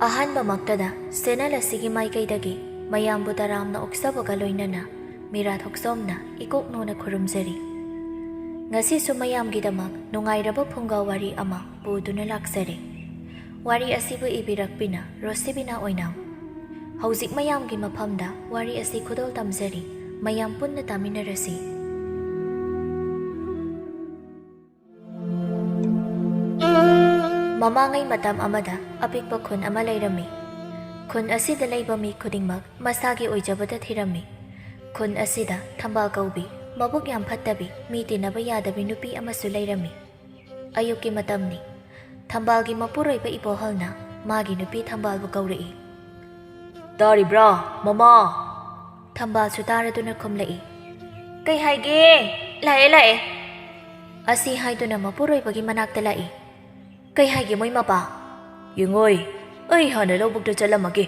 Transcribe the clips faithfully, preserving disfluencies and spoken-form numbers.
ꯑꯍꯥꯟꯕꯃꯛꯇꯗ channel ꯑꯁꯤꯒꯤ ꯃꯥꯏꯀꯩꯗꯒꯤ ꯃꯌꯥꯝꯕꯨ ꯇꯔꯥꯝꯅ ꯑꯣꯛꯆꯕꯒ ꯂꯣꯏꯅꯅ ꯃꯤꯔꯥ ꯊꯣꯛꯆꯣꯝꯅ ꯏꯀꯣꯛ ꯅꯣꯅ ꯈꯨꯔꯨꯝꯖꯔꯤ꯫ ꯉꯁꯤꯁꯨ ꯃꯌꯥꯝꯒꯤꯗꯃꯛ ꯅꯨꯡꯉꯥꯏꯔꯕ ꯐꯨꯡꯒꯥ ꯋꯥꯔꯤ ꯑꯃ ꯄꯨꯗꯨꯅ ꯂꯥꯛꯆꯔꯤ꯫ ꯋꯥꯔꯤ ꯑꯁꯤꯕꯨ ꯏꯕꯤꯔꯛꯄꯤꯅ ꯔꯣꯁꯤꯕꯤꯅꯥ ꯑꯣꯏꯅꯥꯝ꯫ ꯍꯧꯖꯤꯛ ꯃꯌꯥꯝꯒꯤ ꯃꯐꯝꯗ ꯋꯥꯔꯤ ꯑꯁꯤ ꯈꯨꯗꯣꯜ ꯇꯝꯖꯔꯤ꯫ ꯃꯌꯥꯝ ꯄꯨꯟꯅ ꯇꯥꯃꯤꯟꯅꯔꯁꯤ꯫ ꯃꯃꯥꯡꯉꯩ ꯃꯇꯝ ꯑꯃꯗ ꯑꯄꯤꯛꯄ ꯈꯨꯟ ꯑꯃ ꯂꯩꯔꯝꯃꯤ꯫ ꯈꯨꯟ ꯑꯁꯤꯗ ꯂꯩꯕ ꯃꯤ ꯈꯨꯗꯤꯡꯃꯛ ꯃꯁꯥꯒꯤ ꯑꯣꯏꯖꯕꯗ ꯊꯤꯔꯝꯃꯤ꯫ ꯈꯨꯟ ꯑꯁꯤꯗ ꯊꯝꯕꯥꯜ ꯀꯧꯕꯤ, ꯃꯕꯨꯛ ꯌꯥꯝ ꯐꯠꯇꯕꯤ, ꯃꯤ ꯇꯤꯟꯅꯕ ꯌꯥꯗꯕꯤ ꯅꯨꯄꯤ ꯑꯃꯁꯨ ꯂꯩꯔꯝꯃꯤ꯫ ꯑꯌꯨꯛꯀꯤ ꯃꯇꯝꯅꯤ꯫ ꯊꯝꯕꯥꯜꯒꯤ ꯃꯄꯨꯔꯣꯏꯕ ꯏꯕꯣꯍꯜꯅ ꯃꯥꯒꯤ ꯅꯨꯄꯤ ꯊꯝꯕꯥꯜꯕꯨ ꯀꯧꯔꯛꯏ꯫ "ꯇꯥꯔꯤꯕ꯭ꯔꯥ, ꯃꯃꯥ?" ꯊꯝꯕꯥꯜꯁꯨ ꯇꯥꯔꯗꯨꯅ ꯈꯨꯝꯂꯛꯏ꯫ "ꯀꯩ ꯍꯥꯏꯒꯦ? ꯂꯥꯛꯑꯦ, ꯂꯥꯛꯑꯦ!" ꯑꯁꯤ ꯍꯥꯏꯗꯨꯅ ꯃꯄꯨꯔꯣꯏꯕꯒꯤ ꯃꯅꯥꯛꯇ ꯂꯥꯛꯏ꯫ "ꯀꯩ ꯍꯥꯏꯒꯦ ꯃꯣꯏ ꯃꯄꯥ?" "ꯌꯦꯡꯉꯣꯏ, ꯑꯩ ꯍꯥꯟꯅ ꯂꯧꯕꯨꯛꯇ ꯆꯠꯂꯝꯃꯒꯦ꯫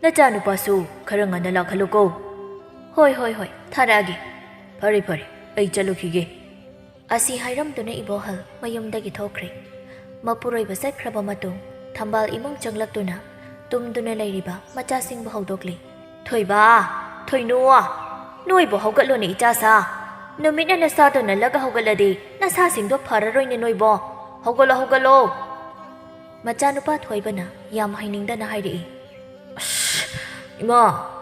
ꯅꯆꯥꯅꯨꯄꯥꯁꯨ ꯈꯔ ꯉꯟꯅ ꯂꯥꯛꯍꯜꯂꯨꯀꯣ꯫" "ꯍꯣꯏ, ꯍꯣꯏ, ꯍꯣꯏ, ꯊꯥꯔꯛꯑꯒꯦ꯫" "ꯐꯔꯦ, ꯐꯔꯦ, ꯑꯩ ꯆꯠꯂꯨꯈꯤꯒꯦ꯫" ꯑꯁꯤ ꯍꯥꯏꯔꯝꯗꯨꯅ ꯏꯕꯣꯍꯜ ꯃꯌꯨꯝꯗꯒꯤ ꯊꯣꯛꯈ꯭ꯔꯦ꯫ ꯃꯄꯨꯔꯣꯏꯕ ꯆꯠꯈ꯭ꯔꯕ ꯃꯇꯨꯡ ꯊꯝꯕꯥꯜ ꯏꯃꯨꯡ ꯆꯪꯂꯛꯇꯨꯅ ꯇꯨꯝꯗꯨꯅ ꯂꯩꯔꯤꯕ ꯃꯆꯥꯁꯤꯡꯕꯨ ꯍꯧꯗꯣꯛꯂꯤ꯫ "ꯊꯣꯏꯕ, ꯊꯣꯏꯅꯨ, ꯅꯣꯏꯕꯨ ꯍꯧꯒꯠꯂꯣꯅꯦ ꯏꯆꯥꯁꯥ꯫ ꯅꯨꯃꯤꯠꯅ ꯅꯁꯥꯗꯣ ꯅꯜꯂꯒ ꯍꯧꯒꯠꯂꯗꯤ ꯅꯁꯥꯁꯤꯡꯗꯣ ꯐꯔꯔꯣꯏꯅꯦ ꯅꯣꯏꯕꯣ꯫ ꯍꯧꯒꯠꯂꯣ, ꯍꯧꯒꯠꯂꯣ!" ꯃꯆꯥꯅꯨꯄꯥ ꯊꯣꯏꯕꯅ ꯌꯥꯝ ꯍꯩꯅꯤꯡꯗꯅ ꯍꯥꯏꯔꯛꯏ꯫ "ꯑꯁ, ꯏꯃꯥ,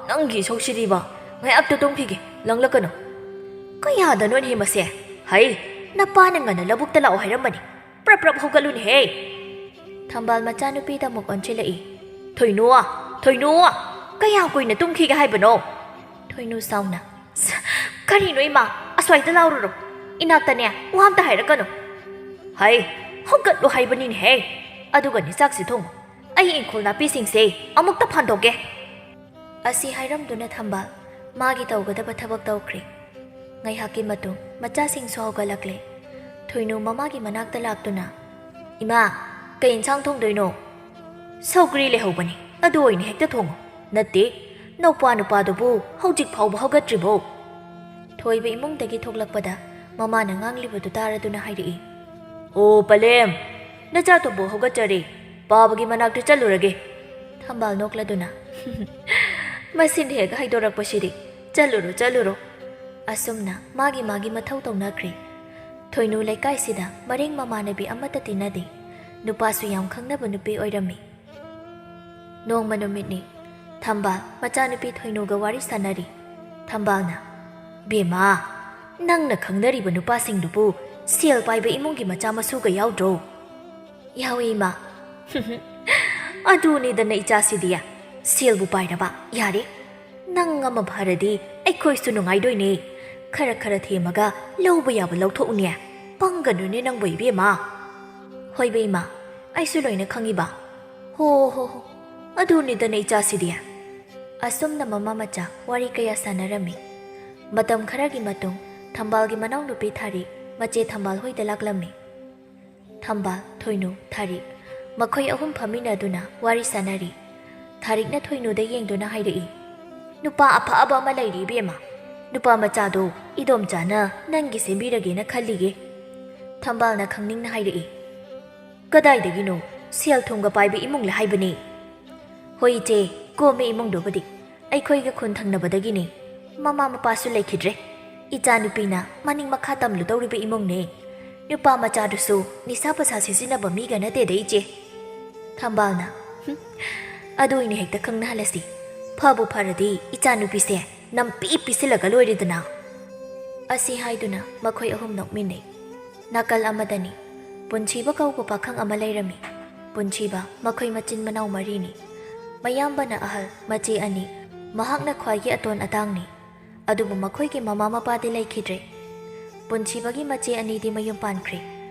ꯅꯪꯒꯤ ꯏꯁꯧꯁꯤꯗꯤꯕ, ꯉꯥꯏꯍꯥꯛꯇ ꯇꯨꯝꯈꯤꯒꯦ, ꯂꯪꯂꯛꯀꯅꯨ꯫" "ꯀꯌꯥꯗꯅꯣꯅꯦꯍꯦ ꯃꯁꯦ? ꯍꯩ, ꯅꯄꯥꯅ ꯉꯟꯅ ꯂꯧꯕꯨꯛꯇ ꯂꯥꯛꯑꯣ ꯍꯥꯏꯔꯝꯕꯅꯤ꯫ ꯄ꯭ꯔꯞ ꯄ꯭ꯔꯞ ꯍꯧꯒꯠꯂꯨꯅꯦꯍꯦ!" ꯊꯝꯕꯥꯜ ꯃꯆꯥꯅꯨꯄꯤꯗ ꯑꯃꯨꯛ ꯑꯣꯟꯁꯤꯜꯂꯛꯏ꯫ "ꯊꯣꯏꯅꯨ, ꯊꯣꯏꯅꯨ, ꯀꯌꯥꯝ ꯀꯨꯏꯅ ꯇꯨꯝꯈꯤꯒꯦ ꯍꯥꯏꯕꯅꯣ?" ꯊꯣꯏꯅꯨ ꯁꯥꯎꯅ꯫ "ꯁ, ꯀꯔꯤꯅꯣ ꯏꯃꯥ? ꯑꯁ꯭ꯋꯥꯏꯗ ꯂꯥꯎꯔꯨꯔꯣ꯫ ꯏꯅꯥꯛꯇꯅꯦ ꯋꯥ ꯑꯝꯇ ꯍꯥꯏꯔꯛꯀꯅꯨ꯫" "ꯍꯩ, ꯍꯧꯒꯠꯂꯣ ꯍꯥꯏꯕꯅꯤꯅꯦꯍꯦ꯫ ꯑꯗꯨꯒꯅꯦ ꯆꯥꯛꯁꯦ ꯊꯣꯡꯉꯨ꯫ ꯑꯩ ꯏꯪꯈꯣꯜ ꯅꯥꯄꯤꯁꯤꯡꯁꯦ ꯑꯃꯨꯛꯇ ꯐꯥꯟꯗꯣꯛꯀꯦ꯫" ꯑꯁꯤ ꯍꯥꯏꯔꯝꯗꯨꯅ ꯊꯝꯕꯥꯜ ꯃꯥꯒꯤ ꯇꯧꯒꯗꯕ ꯊꯕꯛ ꯇꯧꯈ꯭ꯔꯦ꯫ ꯉꯥꯏꯍꯥꯛꯀꯤ ꯃꯇꯨꯡ ꯃꯆꯥꯁꯤꯡꯁꯨ ꯍꯧꯒꯠꯂꯛꯂꯦ꯫ ꯊꯣꯏꯅꯨ ꯃꯃꯥꯒꯤ ꯃꯅꯥꯛꯇ ꯂꯥꯛꯇꯨꯅ, "ꯏꯃꯥ, ꯀꯩ ꯏꯟꯁꯥꯡ ꯊꯣꯡꯗꯣꯏꯅꯣ?" "ꯁꯧꯒ꯭ꯔꯤ ꯂꯩꯍꯧꯕꯅꯤ, ꯑꯗꯨ ꯑꯣꯏꯅ ꯍꯦꯛꯇ ꯊꯣꯡꯉꯨ꯫ ꯅꯠꯇꯦ, ꯅꯧꯄꯥ ꯅꯨꯄꯥꯗꯨꯕꯨ ꯍꯧꯖꯤꯛ ꯐꯥꯎꯕ ꯍꯧꯒꯠꯇ꯭ꯔꯤꯕꯣ?" ꯊꯣꯏꯕ ꯏꯃꯨꯡꯗꯒꯤ ꯊꯣꯛꯂꯛꯄꯗ ꯃꯃꯥꯅ ꯉꯥꯡꯂꯤꯕꯗꯨ ꯇꯥꯔꯗꯨꯅ ꯍꯥꯏꯔꯛꯏ꯫ "ꯑꯣ ꯄꯂꯦꯝ, ꯅꯆꯥꯇꯣꯝꯕꯨ ꯍꯧꯒꯠꯆꯔꯦ, ꯄꯥꯕꯒꯤ ꯃꯅꯥꯛꯇ ꯆꯠꯂꯨꯔꯒꯦ꯫ ꯊꯝꯕꯥꯜ ꯅꯣꯛꯂꯗꯨꯅ, "ꯃꯁꯤꯅ ꯍꯦꯛ ꯍꯥꯏꯗꯣꯔꯛꯄꯁꯤꯗꯤ꯫ ꯆꯠꯂꯨꯔꯣ, ꯆꯠꯂꯨꯔꯣ꯫" ꯑꯁꯨꯝꯅ ꯃꯥꯒꯤ ꯃꯥꯒꯤ ꯃꯊꯧ ꯇꯧꯅꯈ꯭ꯔꯦ꯫ ꯊꯣꯏꯅꯨ ꯂꯩꯀꯥꯏꯁꯤꯗ ꯃꯔꯦꯡ ꯃꯃꯥꯟꯅꯕꯤ ꯑꯃꯠꯇ ꯇꯤꯟꯅꯗꯦ꯫ ꯅꯨꯄꯥꯁꯨ ꯌꯥꯝ ꯈꯪꯅꯕ ꯅꯨꯄꯤ ꯑꯣꯏꯔꯝꯃꯤ꯫ ꯅꯣꯡꯃ ꯅꯨꯃꯤꯠꯅꯤ꯫ ꯊꯝꯕꯥꯜ ꯃꯆꯥꯅꯨꯄꯤ ꯊꯣꯏꯅꯨꯒ ꯋꯥꯔꯤ ꯁꯥꯟꯅꯔꯤ꯫ ꯊꯝꯕꯥꯜꯅ, "ꯕꯦꯝꯃ, ꯅꯪꯅ ꯈꯪꯅꯔꯤꯕ ꯅꯨꯄꯥꯁꯤꯡꯗꯨꯕꯨ ꯁꯦꯜ ꯄꯥꯏꯕ ꯏꯃꯨꯡꯒꯤ ꯃꯆꯥ ꯃꯁꯨꯒ ꯌꯥꯎꯗ꯭ꯔꯣ?" "ꯌꯥꯎꯏ, ꯏꯃꯥ꯫" "ꯑꯗꯨꯅꯤꯗꯅ ꯏꯆꯥꯁꯤꯗꯤ, ꯁꯦꯜꯕꯨ ꯄꯥꯏꯔꯕ ꯌꯥꯔꯦ꯫ ꯅꯪ ꯑꯃ ꯐꯔꯗꯤ ꯑꯩꯈꯣꯏꯁꯨ ꯅꯨꯡꯉꯥꯏꯗꯣꯏꯅꯦ꯫ ꯈꯔ ꯈꯔ ꯊꯦꯝꯃꯒ ꯂꯧꯕ ꯌꯥꯕ ꯂꯧꯊꯣꯛꯎꯅꯦ꯫ ꯄꯪꯒꯅꯨꯅꯦ ꯅꯪꯕꯨ, ꯏꯕꯦꯝꯃ꯫" "ꯍꯣꯏꯕ ꯏꯃꯥ, ꯑꯩꯁꯨ ꯂꯣꯏꯅ ꯈꯪꯉꯤꯕ꯫" "ꯍꯣ ꯍꯣ ꯍꯣ, ꯑꯗꯨꯅꯤꯗꯅ ꯏꯆꯥꯁꯤꯗꯤ꯫" ꯑꯁꯨꯝꯅ ꯃꯃꯥ ꯃꯆꯥ ꯋꯥꯔꯤ ꯀꯌꯥ ꯁꯥꯟꯅꯔꯝꯃꯤ꯫ ꯃꯇꯝ ꯈꯔꯒꯤ ꯃꯇꯨꯡ ꯊꯝꯕꯥꯜꯒꯤ ꯃꯅꯥꯎꯅꯨꯄꯤ ꯊꯥꯔꯤꯛ ꯃꯆꯦ ꯊꯝꯕꯥꯜ ꯍꯣꯏꯗ ꯂꯥꯛꯂꯝꯃꯤ꯫ ꯊꯝꯕꯥꯜ, ꯊꯣꯏꯅꯨ, ꯊꯥꯔꯤꯛ ꯃꯈꯣꯏ ꯑꯍꯨꯝ ꯐꯝꯃꯤꯟꯅꯗꯨꯅ ꯋꯥꯔꯤ ꯁꯥꯟꯅꯔꯤ꯫ ꯊꯥꯔꯤꯛꯅ ꯊꯣꯏꯅꯨꯗ ꯌꯦꯡꯗꯨꯅ ꯍꯥꯏꯔꯛꯏ, "ꯅꯨꯄꯥ ꯑꯐꯕ ꯑꯃ ꯂꯩꯔꯤ, ꯏꯕꯦꯝꯃ꯫ ꯅꯨꯄꯥ ꯃꯆꯥꯗꯣ ꯏꯗꯣꯝꯆꯥꯅ ꯅꯪꯒꯤ ꯁꯦꯝꯕꯤꯔꯒꯦꯅ ꯈꯜꯂꯤꯌꯦ꯫" ꯊꯝꯕꯥꯜꯅ ꯈꯪꯅꯤꯡꯅ ꯍꯥꯏꯔꯛꯏ, "ꯀꯗꯥꯏꯗꯒꯤꯅꯣ? ꯁꯦꯜ ꯊꯨꯝꯒ ꯄꯥꯏꯕ ꯏꯃꯨꯡꯂ ꯍꯥꯏꯕꯅꯤ꯫" "ꯍꯣꯏ ꯏꯆꯦ, ꯀꯣꯝꯃꯦ ꯏꯃꯨꯡꯗꯨꯕꯨꯗꯤ꯫ ꯑꯩꯈꯣꯏꯒ ꯈꯨꯟ ꯊꯪꯅꯕꯗꯒꯤꯅꯤ꯫ ꯃꯃꯥ ꯃꯄꯥꯁꯨ ꯂꯩꯈꯤꯗ꯭ꯔꯦ꯫ ꯏꯆꯥꯅꯨꯄꯤꯅ ꯃꯅꯤꯡ ꯃꯈꯥ ꯇꯝꯂꯨꯗꯧꯔꯤꯕ ꯏꯃꯨꯡꯅꯦ꯫ ꯅꯨꯄꯥ ꯃꯆꯥꯗꯨꯁꯨ ꯅꯤꯁꯥ ꯄꯁꯥ ꯁꯤꯖꯤꯟꯅꯕ ꯃꯤꯒ ꯅꯠꯇꯦꯗ, ꯏꯆꯦ꯫" ꯊꯝꯕꯥꯜꯅ, "ꯍꯨꯝ, ꯑꯗꯨ ꯑꯩꯅ ꯍꯦꯛꯇ ꯈꯪꯅꯍꯜꯂꯁꯤ꯫ ꯐꯕꯨ ꯐꯔꯗꯤ ꯏꯆꯥꯅꯨꯄꯤꯁꯦ ꯅꯝꯄꯤ ꯄꯤꯁꯤꯜꯂꯒ ꯂꯣꯏꯔꯦꯗꯅ꯫" ꯑꯁꯤ ꯍꯥꯏꯗꯨꯅ ꯃꯈꯣꯏ ꯑꯍꯨꯝ ꯅꯣꯛꯃꯤꯟꯅꯩ꯫ ꯅꯥꯀꯜ ꯑꯃꯗꯅꯤ꯫ ꯄꯨꯟꯁꯤꯕ ꯀꯧꯕ ꯄꯥꯈꯪ ꯑꯃ ꯂꯩꯔꯝꯃꯤ꯫ ꯄꯨꯟꯁꯤꯕ ꯃꯈꯣꯏ ꯃꯆꯤꯟ ꯃꯅꯥꯎ ꯃꯔꯤꯅꯤ꯫ ꯃꯌꯥꯝꯕꯅ ꯑꯍꯜ, ꯃꯆꯦ ꯑꯅꯤ꯫ ꯃꯍꯥꯛꯅ ꯈ꯭ꯋꯥꯏꯒꯤ ꯑꯇꯣꯟ ꯑꯇꯥꯡꯅꯤ꯫ ꯑꯗꯨꯕꯨ ꯃꯈꯣꯏꯒꯤ ꯃꯃꯥ ꯃꯄꯥꯗꯤ ꯂꯩꯈꯤꯗ꯭ꯔꯦ꯫ ꯄꯨꯟꯁꯤꯕꯒꯤ ꯃꯆꯦ ꯑꯅꯤꯗꯤ ꯃꯌꯨꯝ ꯄꯥꯟꯈ꯭ꯔꯦ꯫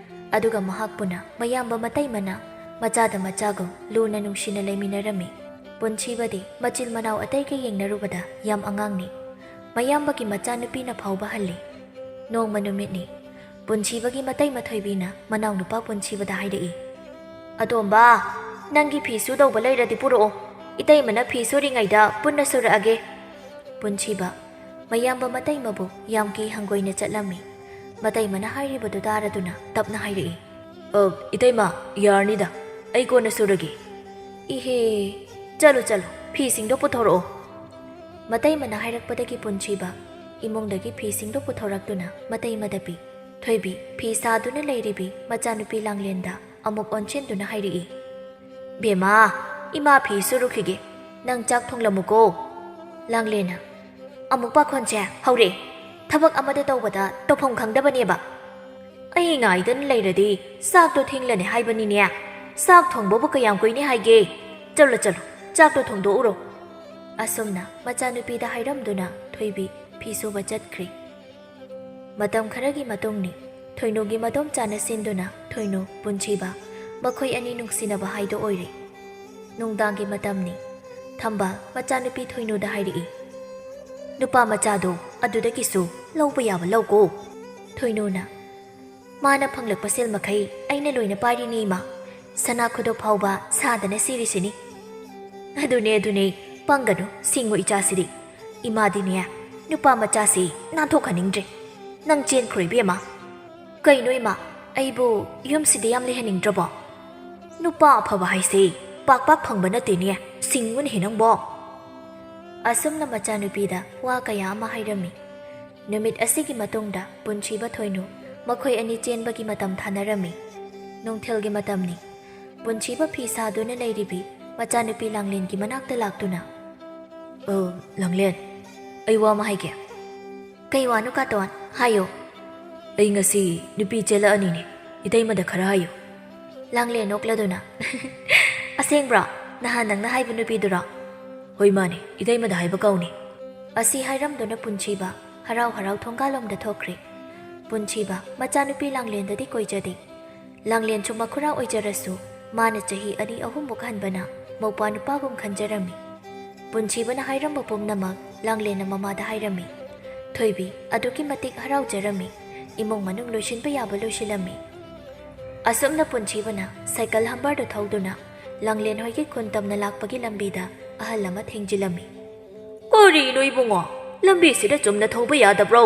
ꯑꯗꯨꯒ ꯃꯍꯥꯛꯄꯨꯅ ꯃꯌꯥꯝꯕ ꯃꯇꯩꯃꯅ ꯃꯆꯥꯗ ꯃꯆꯥꯒꯨꯝ ꯂꯨꯅ ꯅꯨꯡꯁꯤꯅ ꯂꯩꯃꯤꯟꯅꯔꯝꯃꯤ꯫ ꯄꯨꯟꯁꯤꯕꯗꯤ ꯃꯆꯤꯟ ꯃꯅꯥꯎ ꯑꯇꯩꯒ ꯌꯦꯡꯅꯔꯨꯕꯗ ꯌꯥꯝ ꯑꯉꯥꯡꯅꯤ꯫ ꯃꯌꯥꯝꯕꯒꯤ ꯃꯆꯥꯅꯨꯄꯤꯅ ꯐꯥꯎꯕ ꯍꯜꯂꯤ꯫ ꯅꯣꯡꯃ ꯅꯨꯃꯤꯠꯅꯤ꯫ ꯄꯨꯟꯁꯤꯕꯒꯤ ꯃꯇꯩ ꯃꯊꯣꯏꯕꯤꯅ ꯃꯅꯥꯎꯅꯨꯄꯥ ꯄꯨꯟꯁꯤꯕꯗ ꯍꯥꯏꯔꯛꯏ, "ꯑꯇꯣꯝꯕ, ꯅꯪꯒꯤ ꯐꯤ ꯁꯨꯗꯧꯕ ꯂꯩꯔꯗꯤ ꯄꯨꯔꯛꯑꯣ꯫ ꯏꯇꯩꯃꯅ ꯐꯤ ꯁꯨꯔꯤꯉꯩꯗ ꯄꯨꯟꯅ ꯁꯨꯔꯛꯑꯒꯦ꯫" ꯄꯨꯟꯁꯤꯕ ꯃꯌꯥꯝꯕ ꯃꯇꯩꯃꯕꯨ ꯌꯥꯝ ꯀꯤ ꯍꯪꯒꯣꯏꯅ ꯆꯠꯂꯝꯃꯤ꯫ ꯃꯇꯩꯃꯅ ꯍꯥꯏꯔꯤꯕꯗꯨ ꯇꯥꯔꯗꯨꯅ ꯇꯞꯅ ꯍꯥꯏꯔꯛꯏ, "ꯑ, ꯏꯇꯩꯃ, ꯌꯥꯔꯅꯤꯗ, ꯑꯩ ꯀꯣꯟꯅ ꯁꯨꯔꯒꯦ꯫" "ꯏꯍꯦ, "ꯆꯠꯂꯨ, ꯆꯠꯂꯨ, ꯐꯤꯁꯤꯡꯗꯣ ꯄꯨꯊꯣꯔꯛꯑꯣ꯫" ꯃꯇꯩꯃꯅ ꯍꯥꯏꯔꯛꯄꯗꯒꯤ ꯄꯨꯟꯁꯤꯕ ꯏꯃꯨꯡꯗꯒꯤ ꯐꯤꯁꯤꯡꯗꯣ ꯄꯨꯊꯣꯔꯛꯇꯨꯅ ꯃꯇꯩꯃꯗ ꯄꯤ꯫ ꯊꯣꯏꯕꯤ ꯐꯤ ꯁꯥꯗꯨꯅ ꯂꯩꯔꯤꯕꯤ ꯃꯆꯥꯅꯨꯄꯤ ꯂꯥꯡꯂꯦꯟꯗ ꯑꯃꯨꯛ ꯑꯣꯟꯁꯤꯟꯗꯨꯅ ꯍꯥꯏꯔꯛꯏ, "ꯕꯦꯝꯃ, ꯏꯃꯥ ꯐꯤ ꯁꯨꯔꯨꯈꯤꯒꯦ, ꯅꯪ ꯆꯥꯛ ꯊꯣꯡꯂꯝꯃꯨꯀꯣ꯫" ꯂꯥꯡꯂꯦꯟꯅ, "ꯑꯃꯨꯛ ꯄꯥꯈꯣꯟꯁꯦ ꯍꯧꯔꯦ꯫ ꯊꯕꯛ ꯑꯃꯗ ꯇꯧꯕꯗ ꯇꯧꯐꯝ ꯈꯪꯗꯕꯅꯦꯕ꯫ ꯑꯩ ꯉꯥꯏꯗꯅ ꯂꯩꯔꯗꯤ ꯆꯥꯛꯇꯣ ꯊꯦꯡꯂꯅꯤ ꯍꯥꯏꯕꯅꯤꯅꯦ꯫ ꯆꯥꯛ ꯊꯣꯡꯕꯕꯨ ꯀꯌꯥꯝ ꯀꯨꯏꯅꯤ ꯍꯥꯏꯒꯦ? ꯆꯠꯂꯣ, ꯆꯠꯂꯣ, ꯆꯥꯛꯇꯣ ꯊꯣꯡꯗꯣꯛꯎꯔꯣ꯫" ꯑꯁꯨꯝꯅ ꯃꯆꯥꯅꯨꯄꯤꯗ ꯍꯥꯏꯔꯝꯗꯨꯅ ꯊꯣꯏꯕꯤ ꯐꯤ ꯁꯨꯕ ꯆꯠꯈ꯭ꯔꯦ꯫ ꯃꯇꯝ ꯈꯔꯒꯤ ꯃꯇꯨꯡꯅꯤ꯫ ꯊꯣꯏꯅꯨꯒꯤ ꯃꯗꯣꯝꯆꯥꯅ ꯁꯤꯟꯗꯨꯅ ꯊꯣꯏꯅꯨ, ꯄꯨꯟꯁꯤꯕ, ꯃꯈꯣꯏ ꯑꯅꯤ ꯅꯨꯡꯁꯤꯅꯕ ꯍꯥꯏꯗꯣ ꯑꯣꯏꯔꯦ꯫ ꯅꯨꯡꯗꯥꯡꯒꯤ ꯃꯇꯝꯅꯤ꯫ ꯊꯝꯕꯥꯜ ꯃꯆꯥꯅꯨꯄꯤ ꯊꯣꯏꯅꯨꯗ ꯍꯥꯏꯔꯛꯏ, "ꯅꯨꯄꯥ ꯃꯆꯥꯗꯣ ꯑꯗꯨꯗꯒꯤꯁꯨ ꯂꯧꯕ ꯌꯥꯕ ꯂꯧꯀꯣ꯫" ꯊꯣꯏꯅꯨꯅ, "ꯃꯥꯅ ꯐꯪꯂꯛꯄ ꯁꯦꯜ ꯃꯈꯩ ꯑꯩꯅ ꯂꯣꯏꯅ ꯄꯥꯏꯔꯤꯅꯤ ꯏꯃꯥ꯫ ꯁꯅꯥ ꯈꯨꯗꯣꯞ ꯐꯥꯎꯕ ꯁꯥꯗꯅ ꯁꯤꯔꯤꯁꯤꯅꯤ꯫" "ꯑꯗꯨꯅꯦ, ꯑꯗꯨꯅꯦ, ꯄꯪꯒꯅꯨ, ꯁꯤꯡꯉꯨ ꯏꯆꯥꯁꯤꯗꯤ꯫ ꯏꯃꯥꯗꯤꯅꯦ, ꯅꯨꯄꯥ ꯃꯆꯥꯁꯤ ꯅꯥꯟꯊꯣꯛꯍꯟꯅꯤꯡꯗ꯭ꯔꯦ꯫ ꯅꯪ ꯆꯦꯟꯈ꯭ꯔꯣ ꯏꯕꯦꯝꯃ꯫" "ꯀꯩꯅꯣ ꯏꯃꯥ, ꯑꯩꯕꯨ ꯌꯨꯝꯁꯤꯗ ꯌꯥꯝ ꯂꯩꯍꯟꯅꯤꯡꯗ꯭ꯔꯕꯣ? ꯅꯨꯄꯥ ꯑꯐꯕ ꯍꯥꯏꯁꯦ ꯄꯥꯛ ꯄꯥꯛ ꯐꯪꯕ ꯅꯠꯇꯦꯅꯦ, ꯁꯤꯡꯉꯨꯅꯦꯍꯦ ꯅꯪꯕꯣ꯫" ꯑꯁꯨꯝꯅ ꯃꯆꯥꯅꯨꯄꯤꯗ ꯋꯥ ꯀꯌꯥ ꯑꯃ ꯍꯥꯏꯔꯝꯃꯤ꯫ ꯅꯨꯃꯤꯠ ꯑꯁꯤꯒꯤ ꯃꯇꯨꯡꯗ ꯄꯨꯟꯁꯤꯕ ꯊꯣꯏꯅꯨ ꯃꯈꯣꯏ ꯑꯅꯤ ꯆꯦꯟꯕꯒꯤ ꯃꯇꯝ ꯊꯥꯅꯔꯝꯃꯤ꯫ ꯅꯨꯡꯊꯤꯜꯒꯤ ꯃꯇꯝꯅꯤ꯫ ꯄꯨꯟꯁꯤꯕ ꯐꯤ ꯁꯥꯗꯨꯅ ꯂꯩꯔꯤꯕꯤ ꯃꯆꯥꯅꯨꯄꯤ ꯂꯥꯡꯂꯦꯟꯒꯤ ꯃꯅꯥꯛꯇ ꯂꯥꯛꯇꯨꯅ, "ꯑ, ꯂꯥꯡꯂꯦꯟ, ꯑꯩ ꯋꯥ ꯑꯃ ꯍꯥꯏꯒꯦ꯫" "ꯀꯩ ꯋꯥꯅꯣ ꯀꯥꯇꯣꯟ? ꯍꯥꯏꯌꯣ꯫" "ꯑꯩ ꯉꯁꯤ ꯅꯨꯄꯤ ꯆꯦꯜꯂꯛꯑꯅꯤꯅꯦ, ꯏꯇꯩꯃꯗ ꯈꯔ ꯍꯥꯏꯌꯨ꯫" ꯂꯥꯡꯂꯦꯟ ꯅꯣꯛꯂꯗꯨꯅ, "ꯑꯁꯦꯡꯕ꯭ꯔꯣ? ꯅꯍꯥꯟ ꯅꯪꯅ ꯍꯥꯏꯕ ꯅꯨꯄꯤꯗꯨꯔꯣ?" "ꯍꯣꯏ ꯃꯥꯅꯦ, ꯏꯇꯩꯃꯗ ꯍꯥꯏꯕ ꯀꯧꯅꯤ꯫" ꯑꯁꯤ ꯍꯥꯏꯔꯝꯗꯨꯅ ꯄꯨꯟꯁꯤꯕ ꯍꯔꯥꯎ ꯍꯔꯥꯎ ꯊꯣꯡꯒꯥꯜꯂꯣꯝꯗ ꯊꯣꯛꯈ꯭ꯔꯦ꯫ ꯄꯨꯟꯁꯤꯕ ꯃꯆꯥꯅꯨꯄꯤ ꯂꯥꯡꯂꯦꯟꯗꯗꯤ ꯀꯣꯏꯖꯗꯦ꯫ ꯂꯥꯡꯂꯦꯟꯁꯨ ꯃꯈꯨꯔꯥ ꯑꯣꯏꯖꯔꯁꯨ ꯃꯥꯅ ꯆꯍꯤ ꯑꯅꯤ ꯑꯍꯨꯝꯃꯨꯛ ꯍꯟꯕꯅ ꯃꯧꯄ꯭ꯋꯥ ꯅꯨꯄꯥꯒꯨꯝ ꯈꯟꯖꯔꯝꯃꯤ꯫ ꯄꯨꯟꯁꯤꯕꯅ ꯍꯥꯏꯔꯝꯕ ꯄꯨꯝꯅꯃꯛ ꯂꯥꯡꯂꯦꯟꯅ ꯃꯃꯥꯗ ꯍꯥꯏꯔꯝꯃꯤ꯫ ꯊꯣꯏꯕꯤ ꯑꯗꯨꯛꯀꯤ ꯃꯇꯤꯛ ꯍꯔꯥꯎꯖꯔꯝꯃꯤ꯫ ꯏꯃꯨꯡ ꯃꯅꯨꯡ ꯂꯣꯏꯁꯤꯟꯕ ꯌꯥꯕ ꯂꯣꯏꯁꯤꯜꯂꯝꯃꯤ꯫ ꯑꯁꯨꯝꯅ ꯄꯨꯟꯁꯤꯕꯅ ꯁꯥꯏꯀꯜ ꯍꯝꯕꯔꯗꯨ ꯊꯧꯗꯨꯅ ꯂꯥꯡꯂꯦꯟ ꯍꯣꯏꯒꯤ ꯈꯨꯟ ꯇꯝꯅ ꯂꯥꯛꯄꯒꯤ ꯂꯝꯕꯤꯗ ꯑꯍꯜ ꯑꯃ ꯊꯦꯡꯖꯤꯜꯂꯝꯃꯤ꯫ "ꯀꯔꯤꯅꯣ ꯏꯕꯨꯡꯉꯣ, ꯂꯝꯕꯤꯁꯤꯗ ꯆꯨꯝꯅ ꯊꯧꯕ ꯌꯥꯗꯕ꯭ꯔꯣ?"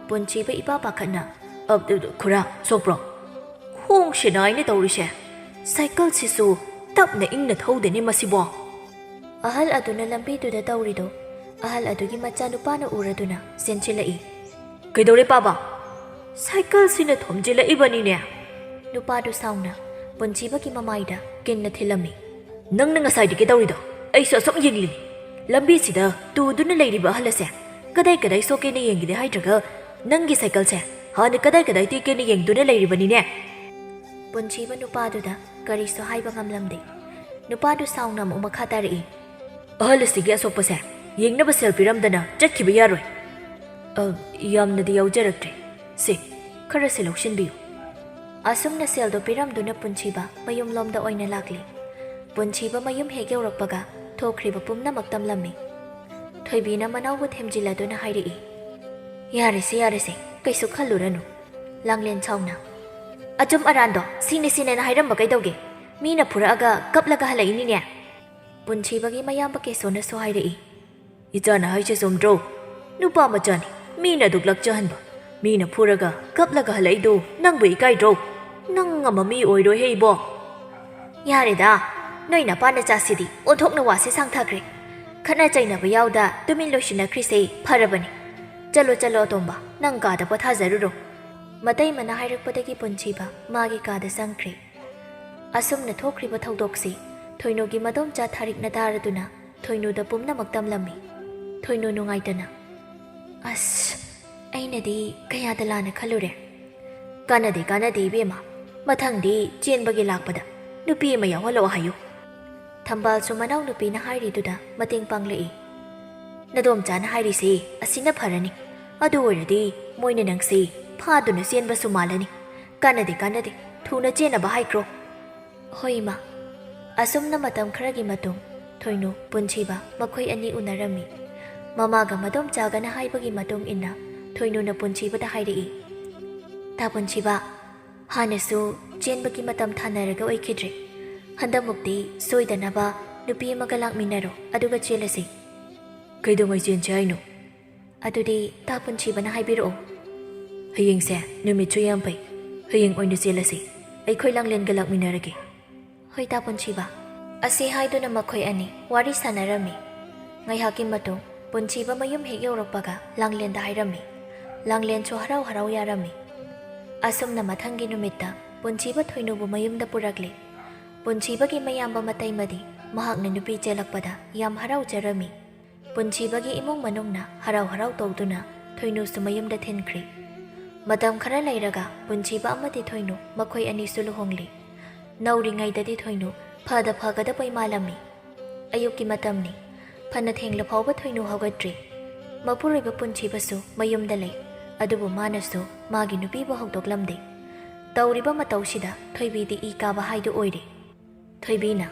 ꯄꯨꯟꯁꯤꯕ ꯏꯄꯥ ꯄꯥꯈꯠꯅ, "ꯑ, ꯑ, ꯈꯨꯔꯥ, ꯁꯣꯛꯄ꯭ꯔꯣ? ꯈꯣꯡꯁꯦ ꯅꯥꯏꯅ ꯇꯧꯔꯤꯁꯦ꯫ ꯁꯥꯏꯀꯜꯁꯤꯁꯨ ꯇꯞꯅ ꯏꯪꯅ ꯊꯧꯗꯦꯅꯦ ꯃꯁꯤꯕꯣ꯫" ꯑꯍꯜ ꯑꯗꯨꯅ ꯂꯝꯕꯤꯗꯨꯗ ꯇꯧꯔꯤꯗꯨ ꯑꯍꯜ ꯑꯗꯨꯒꯤ ꯃꯆꯥꯅꯨꯄꯥꯅ ꯎꯔꯗꯨꯅ ꯆꯦꯟꯁꯤꯜꯂꯛꯏ꯫ "ꯀꯩꯗꯧꯔꯦ ꯄꯥꯕ? ꯁꯥꯏꯀꯜꯁꯤꯅ ꯊꯣꯝꯖꯤꯜꯂꯛꯏꯕꯅꯤꯅꯦ!" ꯅꯨꯄꯥꯗꯨ ꯁꯥꯎꯅ ꯄꯨꯟꯁꯤꯕꯒꯤ ꯃꯃꯥꯏꯗ ꯀꯤꯟꯅ ꯊꯤꯜꯂꯝꯃꯤ꯫ "ꯅꯪꯅ ꯉꯁꯥꯏꯗꯒꯤ ꯇꯧꯔꯤꯗꯣ ꯑꯩꯁꯨ ꯑꯁꯨꯛ ꯌꯦꯡꯂꯤꯅꯤ꯫ ꯂꯝꯕꯤꯁꯤꯗ ꯇꯨꯗꯨꯅ ꯂꯩꯔꯤꯕ ꯑꯍꯜ ꯑꯁꯦ ꯀꯗꯥꯏ ꯀꯗꯥꯏ ꯁꯣꯛꯀꯦꯅ ꯌꯦꯡꯒꯦꯗꯤ ꯍꯥꯏꯗ꯭ꯔꯒ ꯅꯪꯒꯤ ꯁꯥꯏꯀꯜꯁꯦ ꯍꯥꯟꯅ ꯀꯗꯥꯏ ꯀꯗꯥꯏ ꯇꯦꯛꯀꯦꯅ ꯌꯦꯡꯗꯨꯅ ꯂꯩꯔꯤꯕꯅꯤꯅꯦ!" ꯄꯨꯟꯁꯤꯕ ꯅꯨꯄꯥꯗꯨꯗ ꯀꯔꯤꯁꯨ ꯍꯥꯏꯕ ꯉꯝꯂꯝꯗꯦ꯫ ꯅꯨꯄꯥꯗꯨ ꯁꯥꯎꯅ ꯑꯃꯨꯛ ꯃꯈꯥ ꯇꯥꯔꯛꯏ꯫ "ꯑꯍꯜ ꯑꯁꯤꯒꯤ ꯑꯁꯣꯛꯄꯁꯦ ꯌꯦꯡꯅꯕ ꯁꯦꯜ ꯄꯤꯔꯝꯗꯅ ꯆꯠꯈꯤꯕ ꯌꯥꯔꯣꯏ꯫ ꯑ, ꯌꯥꯝꯅꯗꯤ ꯌꯥꯎꯖꯔꯛꯇ꯭ꯔꯦ꯫ ꯁꯦ, ꯈꯔꯁꯦ ꯂꯧꯁꯤꯟꯕꯤꯌꯨ꯫" ꯑꯁꯨꯝꯅ ꯁꯦꯜꯗꯣ ꯄꯤꯔꯝꯗꯨꯅ ꯄꯨꯟꯁꯤꯕ ꯃꯌꯨꯝꯂꯣꯝꯗ ꯑꯣꯏꯅ ꯂꯥꯛꯂꯤ꯫ ꯄꯨꯟꯁꯤꯕ ꯃꯌꯨꯝ ꯍꯦꯛ ꯌꯧꯔꯛꯄꯒ ꯊꯣꯛꯈ꯭ꯔꯤꯕ ꯄꯨꯝꯅꯃꯛ ꯇꯝꯂꯝꯃꯤ꯫ ꯊꯣꯏꯕꯤꯅ ꯃꯅꯥꯎꯕꯨ ꯊꯦꯝꯖꯤꯜꯂꯗꯨꯅ ꯍꯥꯏꯔꯛꯏ꯫ "ꯌꯥꯔꯦꯁꯦ, ꯌꯥꯔꯦꯁꯦ, ꯀꯩꯁꯨ ꯈꯜꯂꯨꯔꯅꯨ꯫" ꯂꯥꯡꯂꯦꯟ ꯁꯥꯎꯅ꯫ "ꯑꯆꯨꯝ ꯑꯔꯥꯟꯗꯣ ꯁꯤꯅꯤ ꯁꯤꯅꯦꯅ ꯍꯥꯏꯔꯝꯕ ꯀꯩꯗꯧꯒꯦ? ꯃꯤꯅ ꯐꯨꯔꯛꯑꯒ ꯀꯞꯂꯒ ꯍꯜꯂꯛꯏꯅꯤꯅꯦ꯫" ꯄꯨꯟꯁꯤꯕꯒꯤ ꯃꯌꯥꯝꯕ ꯀꯦꯁꯣꯅꯁꯨ ꯍꯥꯏꯔꯛꯏ꯫ "ꯏꯆꯥꯅ ꯍꯥꯏꯁꯦ ꯆꯨꯝꯗ꯭ꯔꯣ? ꯅꯨꯄꯥ ꯃꯆꯥꯅꯤ, ꯃꯤꯅ ꯑꯗꯨꯛ ꯂꯛꯆꯍꯟꯕ, ꯃꯤꯅ ꯐꯨꯔꯒ ꯀꯞꯂꯒ ꯍꯜꯂꯛꯏꯗꯣ ꯅꯪꯕꯨ ꯏꯀꯥꯏꯗ꯭ꯔꯣ? ꯅꯪ ꯑꯃ ꯃꯤ ꯑꯣꯏꯔꯣꯏꯍꯦ ꯏꯕꯣ!" "ꯌꯥꯔꯦꯗ, ꯅꯣꯏ ꯅꯄꯥ ꯅꯆꯥꯁꯤꯗꯤ ꯑꯣꯟꯊꯣꯛꯅ ꯋꯥꯁꯦ ꯁꯥꯡꯊꯈ꯭ꯔꯦ꯫ ꯈꯠꯅ ꯆꯩꯅꯕ ꯌꯥꯎꯗ ꯇꯨꯃꯤꯟ ꯂꯣꯏꯁꯤꯟꯅꯈ꯭ꯔꯤꯁꯦ ꯐꯔꯕꯅꯤ꯫ ꯆꯠꯂꯣ, ꯆꯠꯂꯣ ꯑꯇꯣꯝꯕ, ꯅꯪ ꯀꯥꯗ ꯄꯣꯊꯥꯖꯔꯨꯔꯣ꯫" ꯃꯇꯩꯃꯅ ꯍꯥꯏꯔꯛꯄꯗꯒꯤ ꯄꯨꯟꯁꯤꯕ ꯃꯥꯒꯤ ꯀꯥꯗ ꯆꯪꯈ꯭ꯔꯦ꯫ ꯑꯁꯨꯝꯅ ꯊꯣꯛꯈ꯭ꯔꯤꯕ ꯊꯧꯗꯣꯛꯁꯤ ꯊꯣꯏꯅꯨꯒꯤ ꯃꯗꯣꯝꯆꯥ ꯊꯥꯔꯤꯛꯅ ꯇꯥꯔꯗꯨꯅ ꯊꯣꯏꯅꯨꯗ ꯄꯨꯝꯅꯃꯛ ꯇꯝꯂꯝꯃꯤ꯫ ꯊꯣꯏꯅꯨ ꯅꯨꯡꯉꯥꯏꯇꯅ, "ꯑꯁ, ꯑꯩꯅꯗꯤ ꯀꯌꯥꯗ ꯂꯥꯟꯅ ꯈꯜꯂꯨꯔꯦ꯫ ꯀꯥꯟꯅꯗꯦ, ꯀꯥꯟꯅꯗꯦ ꯏꯕꯦꯝꯃ, ꯃꯊꯪꯗꯤ ꯆꯦꯟꯕꯒꯤ ꯂꯥꯛꯄꯗ ꯅꯨꯄꯤ ꯑꯃ ꯌꯥꯎꯍꯜꯂꯛꯑꯣ ꯍꯥꯏꯌꯨ꯫" ꯊꯝꯕꯥꯜꯁꯨ ꯃꯅꯥꯎꯅꯨꯄꯤꯅ ꯍꯥꯏꯔꯤꯗꯨꯗ ꯃꯇꯦꯡ ꯄꯥꯡꯂꯛꯏ꯫ "ꯅꯗꯣꯝꯆꯥꯅ ꯍꯥꯏꯔꯤꯁꯦ ꯑꯁꯤꯅ ꯐꯔꯅꯤ꯫ ꯑꯗꯨ ꯑꯣꯏꯔꯗꯤ ꯃꯣꯏꯅ ꯅꯪꯁꯦ ꯐꯥꯗꯨꯅ ꯆꯦꯟꯕꯁꯨ ꯃꯥꯜꯂꯅꯤ꯫ ꯀꯥꯟꯅꯗꯦ, ꯀꯥꯟꯅꯗꯦ, ꯊꯨꯅ ꯆꯦꯟꯅꯕ ꯍꯥꯏꯈ꯭ꯔꯣ꯫" "ꯍꯣꯏ, ꯏꯃꯥ꯫" ꯑꯁꯨꯝꯅ ꯃꯇꯝ ꯈꯔꯒꯤ ꯃꯇꯨꯡ ꯊꯣꯏꯅꯨ, ꯄꯨꯟꯁꯤꯕ ꯃꯈꯣꯏ ꯑꯅꯤ ꯎꯅꯔꯝꯃꯤ꯫ ꯃꯃꯥꯒ ꯃꯗꯣꯝꯆꯥꯒꯅ ꯍꯥꯏꯕꯒꯤ ꯃꯇꯨꯡ ꯏꯟꯅ ꯊꯣꯏꯅꯨꯅ ꯄꯨꯟꯁꯤꯕꯗ ꯍꯥꯏꯔꯛꯏ, "ꯇꯥ ꯄꯨꯟꯁꯤꯕ, ꯍꯥꯟꯅꯁꯨ ꯆꯦꯟꯕꯒꯤ ꯃꯇꯝ ꯊꯥꯅꯔꯒ ꯑꯣꯏꯈꯤꯗ꯭ꯔꯦ꯫ ꯍꯟꯗꯛꯃꯨꯛꯇꯤ ꯁꯣꯏꯗꯅꯕ ꯅꯨꯄꯤ ꯑꯃꯒ ꯂꯥꯛꯃꯤꯟꯅꯔꯣ, ꯑꯗꯨꯒ ꯆꯦꯜꯂꯁꯤ꯫" "ꯀꯩꯗꯧꯉꯩ ꯆꯦꯟꯁꯦ ꯍꯥꯏꯅꯣ?" "ꯑꯗꯨꯗꯤ ꯇꯥ ꯄꯨꯟꯁꯤꯕꯅ ꯍꯥꯏꯕꯤꯔꯛꯑꯣ꯫" "ꯍꯌꯦꯡꯁꯦ ꯅꯨꯃꯤꯠꯁꯨ ꯌꯥꯝ ꯐꯩ꯫ ꯍꯌꯦꯡ ꯑꯣꯏꯅ ꯆꯦꯜꯂꯁꯤ꯫ ꯑꯩꯈꯣꯏ ꯂꯥꯡꯂꯦꯟꯒ ꯂꯥꯛꯃꯤꯟꯅꯔꯒꯦ꯫" "ꯍꯣꯏ, ꯇꯥ ꯄꯨꯟꯁꯤꯕ꯫" ꯑꯁꯤ ꯍꯥꯏꯗꯨꯅ ꯃꯈꯣꯏ ꯑꯅꯤ ꯋꯥꯔꯤ ꯁꯥꯟꯅꯔꯝꯃꯤ꯫ ꯉꯥꯏꯍꯥꯛꯀꯤ ꯃꯇꯨꯡ ꯄꯨꯟꯁꯤꯕ ꯃꯌꯨꯝ ꯍꯦꯛ ꯌꯧꯔꯛꯄꯒ ꯂꯥꯡꯂꯦꯟꯗ ꯍꯥꯏꯔꯝꯃꯤ꯫ ꯂꯥꯡꯂꯦꯟꯁꯨ ꯍꯔꯥꯎ ꯍꯔꯥꯎ ꯌꯥꯔꯝꯃꯤ꯫ ꯑꯁꯨꯝꯅ ꯃꯊꯪꯒꯤ ꯅꯨꯃꯤꯠꯇ ꯄꯨꯟꯁꯤꯕ ꯊꯣꯏꯅꯨꯕꯨ ꯃꯌꯨꯝꯗ ꯄꯨꯔꯛꯂꯤ꯫ ꯄꯨꯟꯁꯤꯕꯒꯤ ꯃꯌꯥꯝꯕ ꯃꯇꯩꯃꯗꯤ ꯃꯍꯥꯛꯅ ꯅꯨꯄꯤ ꯆꯦꯜꯂꯛꯄꯗ ꯌꯥꯝ ꯍꯔꯥꯎꯖꯔꯝꯃꯤ꯫ ꯄꯨꯟꯁꯤꯕꯒꯤ ꯏꯃꯨꯡ ꯃꯅꯨꯡꯅ ꯍꯔꯥꯎ ꯍꯔꯥꯎ ꯇꯧꯗꯨꯅ ꯊꯣꯏꯅꯨꯁꯨ ꯃꯌꯨꯝꯗ ꯊꯤꯟꯈ꯭ꯔꯤ꯫ ꯃꯇꯝ ꯈꯔ ꯂꯩꯔꯒ ꯄꯨꯟꯁꯤꯕ ꯑꯃꯗꯤ ꯊꯣꯏꯅꯨ ꯃꯈꯣꯏ ꯑꯅꯤꯁꯨ ꯂꯨꯍꯣꯡꯂꯤ꯫ ꯅꯧꯔꯤꯉꯩꯗꯗꯤ ꯊꯣꯏꯅꯨ ꯐꯗ ꯐꯒꯗꯕꯩ ꯃꯥꯜꯂꯝꯃꯤ꯫ ꯑꯌꯨꯛꯀꯤ ꯃꯇꯝꯅꯤ꯫ ꯐꯅ ꯊꯦꯡꯂ ꯐꯥꯎꯕ ꯊꯣꯏꯅꯨ ꯍꯧꯒꯠꯇ꯭ꯔꯤ꯫ ꯃꯄꯨꯔꯣꯏꯕ ꯄꯨꯟꯁꯤꯕꯁꯨ ꯃꯌꯨꯝꯗ ꯂꯩ꯫ ꯑꯗꯨꯕꯨ ꯃꯥꯅꯁꯨ ꯃꯥꯒꯤ ꯅꯨꯄꯤꯕꯨ ꯍꯧꯗꯣꯛꯂꯝꯗꯦ꯫ ꯇꯧꯔꯤꯕ ꯃꯇꯧꯁꯤꯗ ꯊꯣꯏꯕꯤꯗꯤ ꯏ ꯀꯥꯕ ꯍꯥꯏꯗꯨ ꯑꯣꯏꯔꯦ꯫ ꯊꯣꯏꯕꯤꯅ,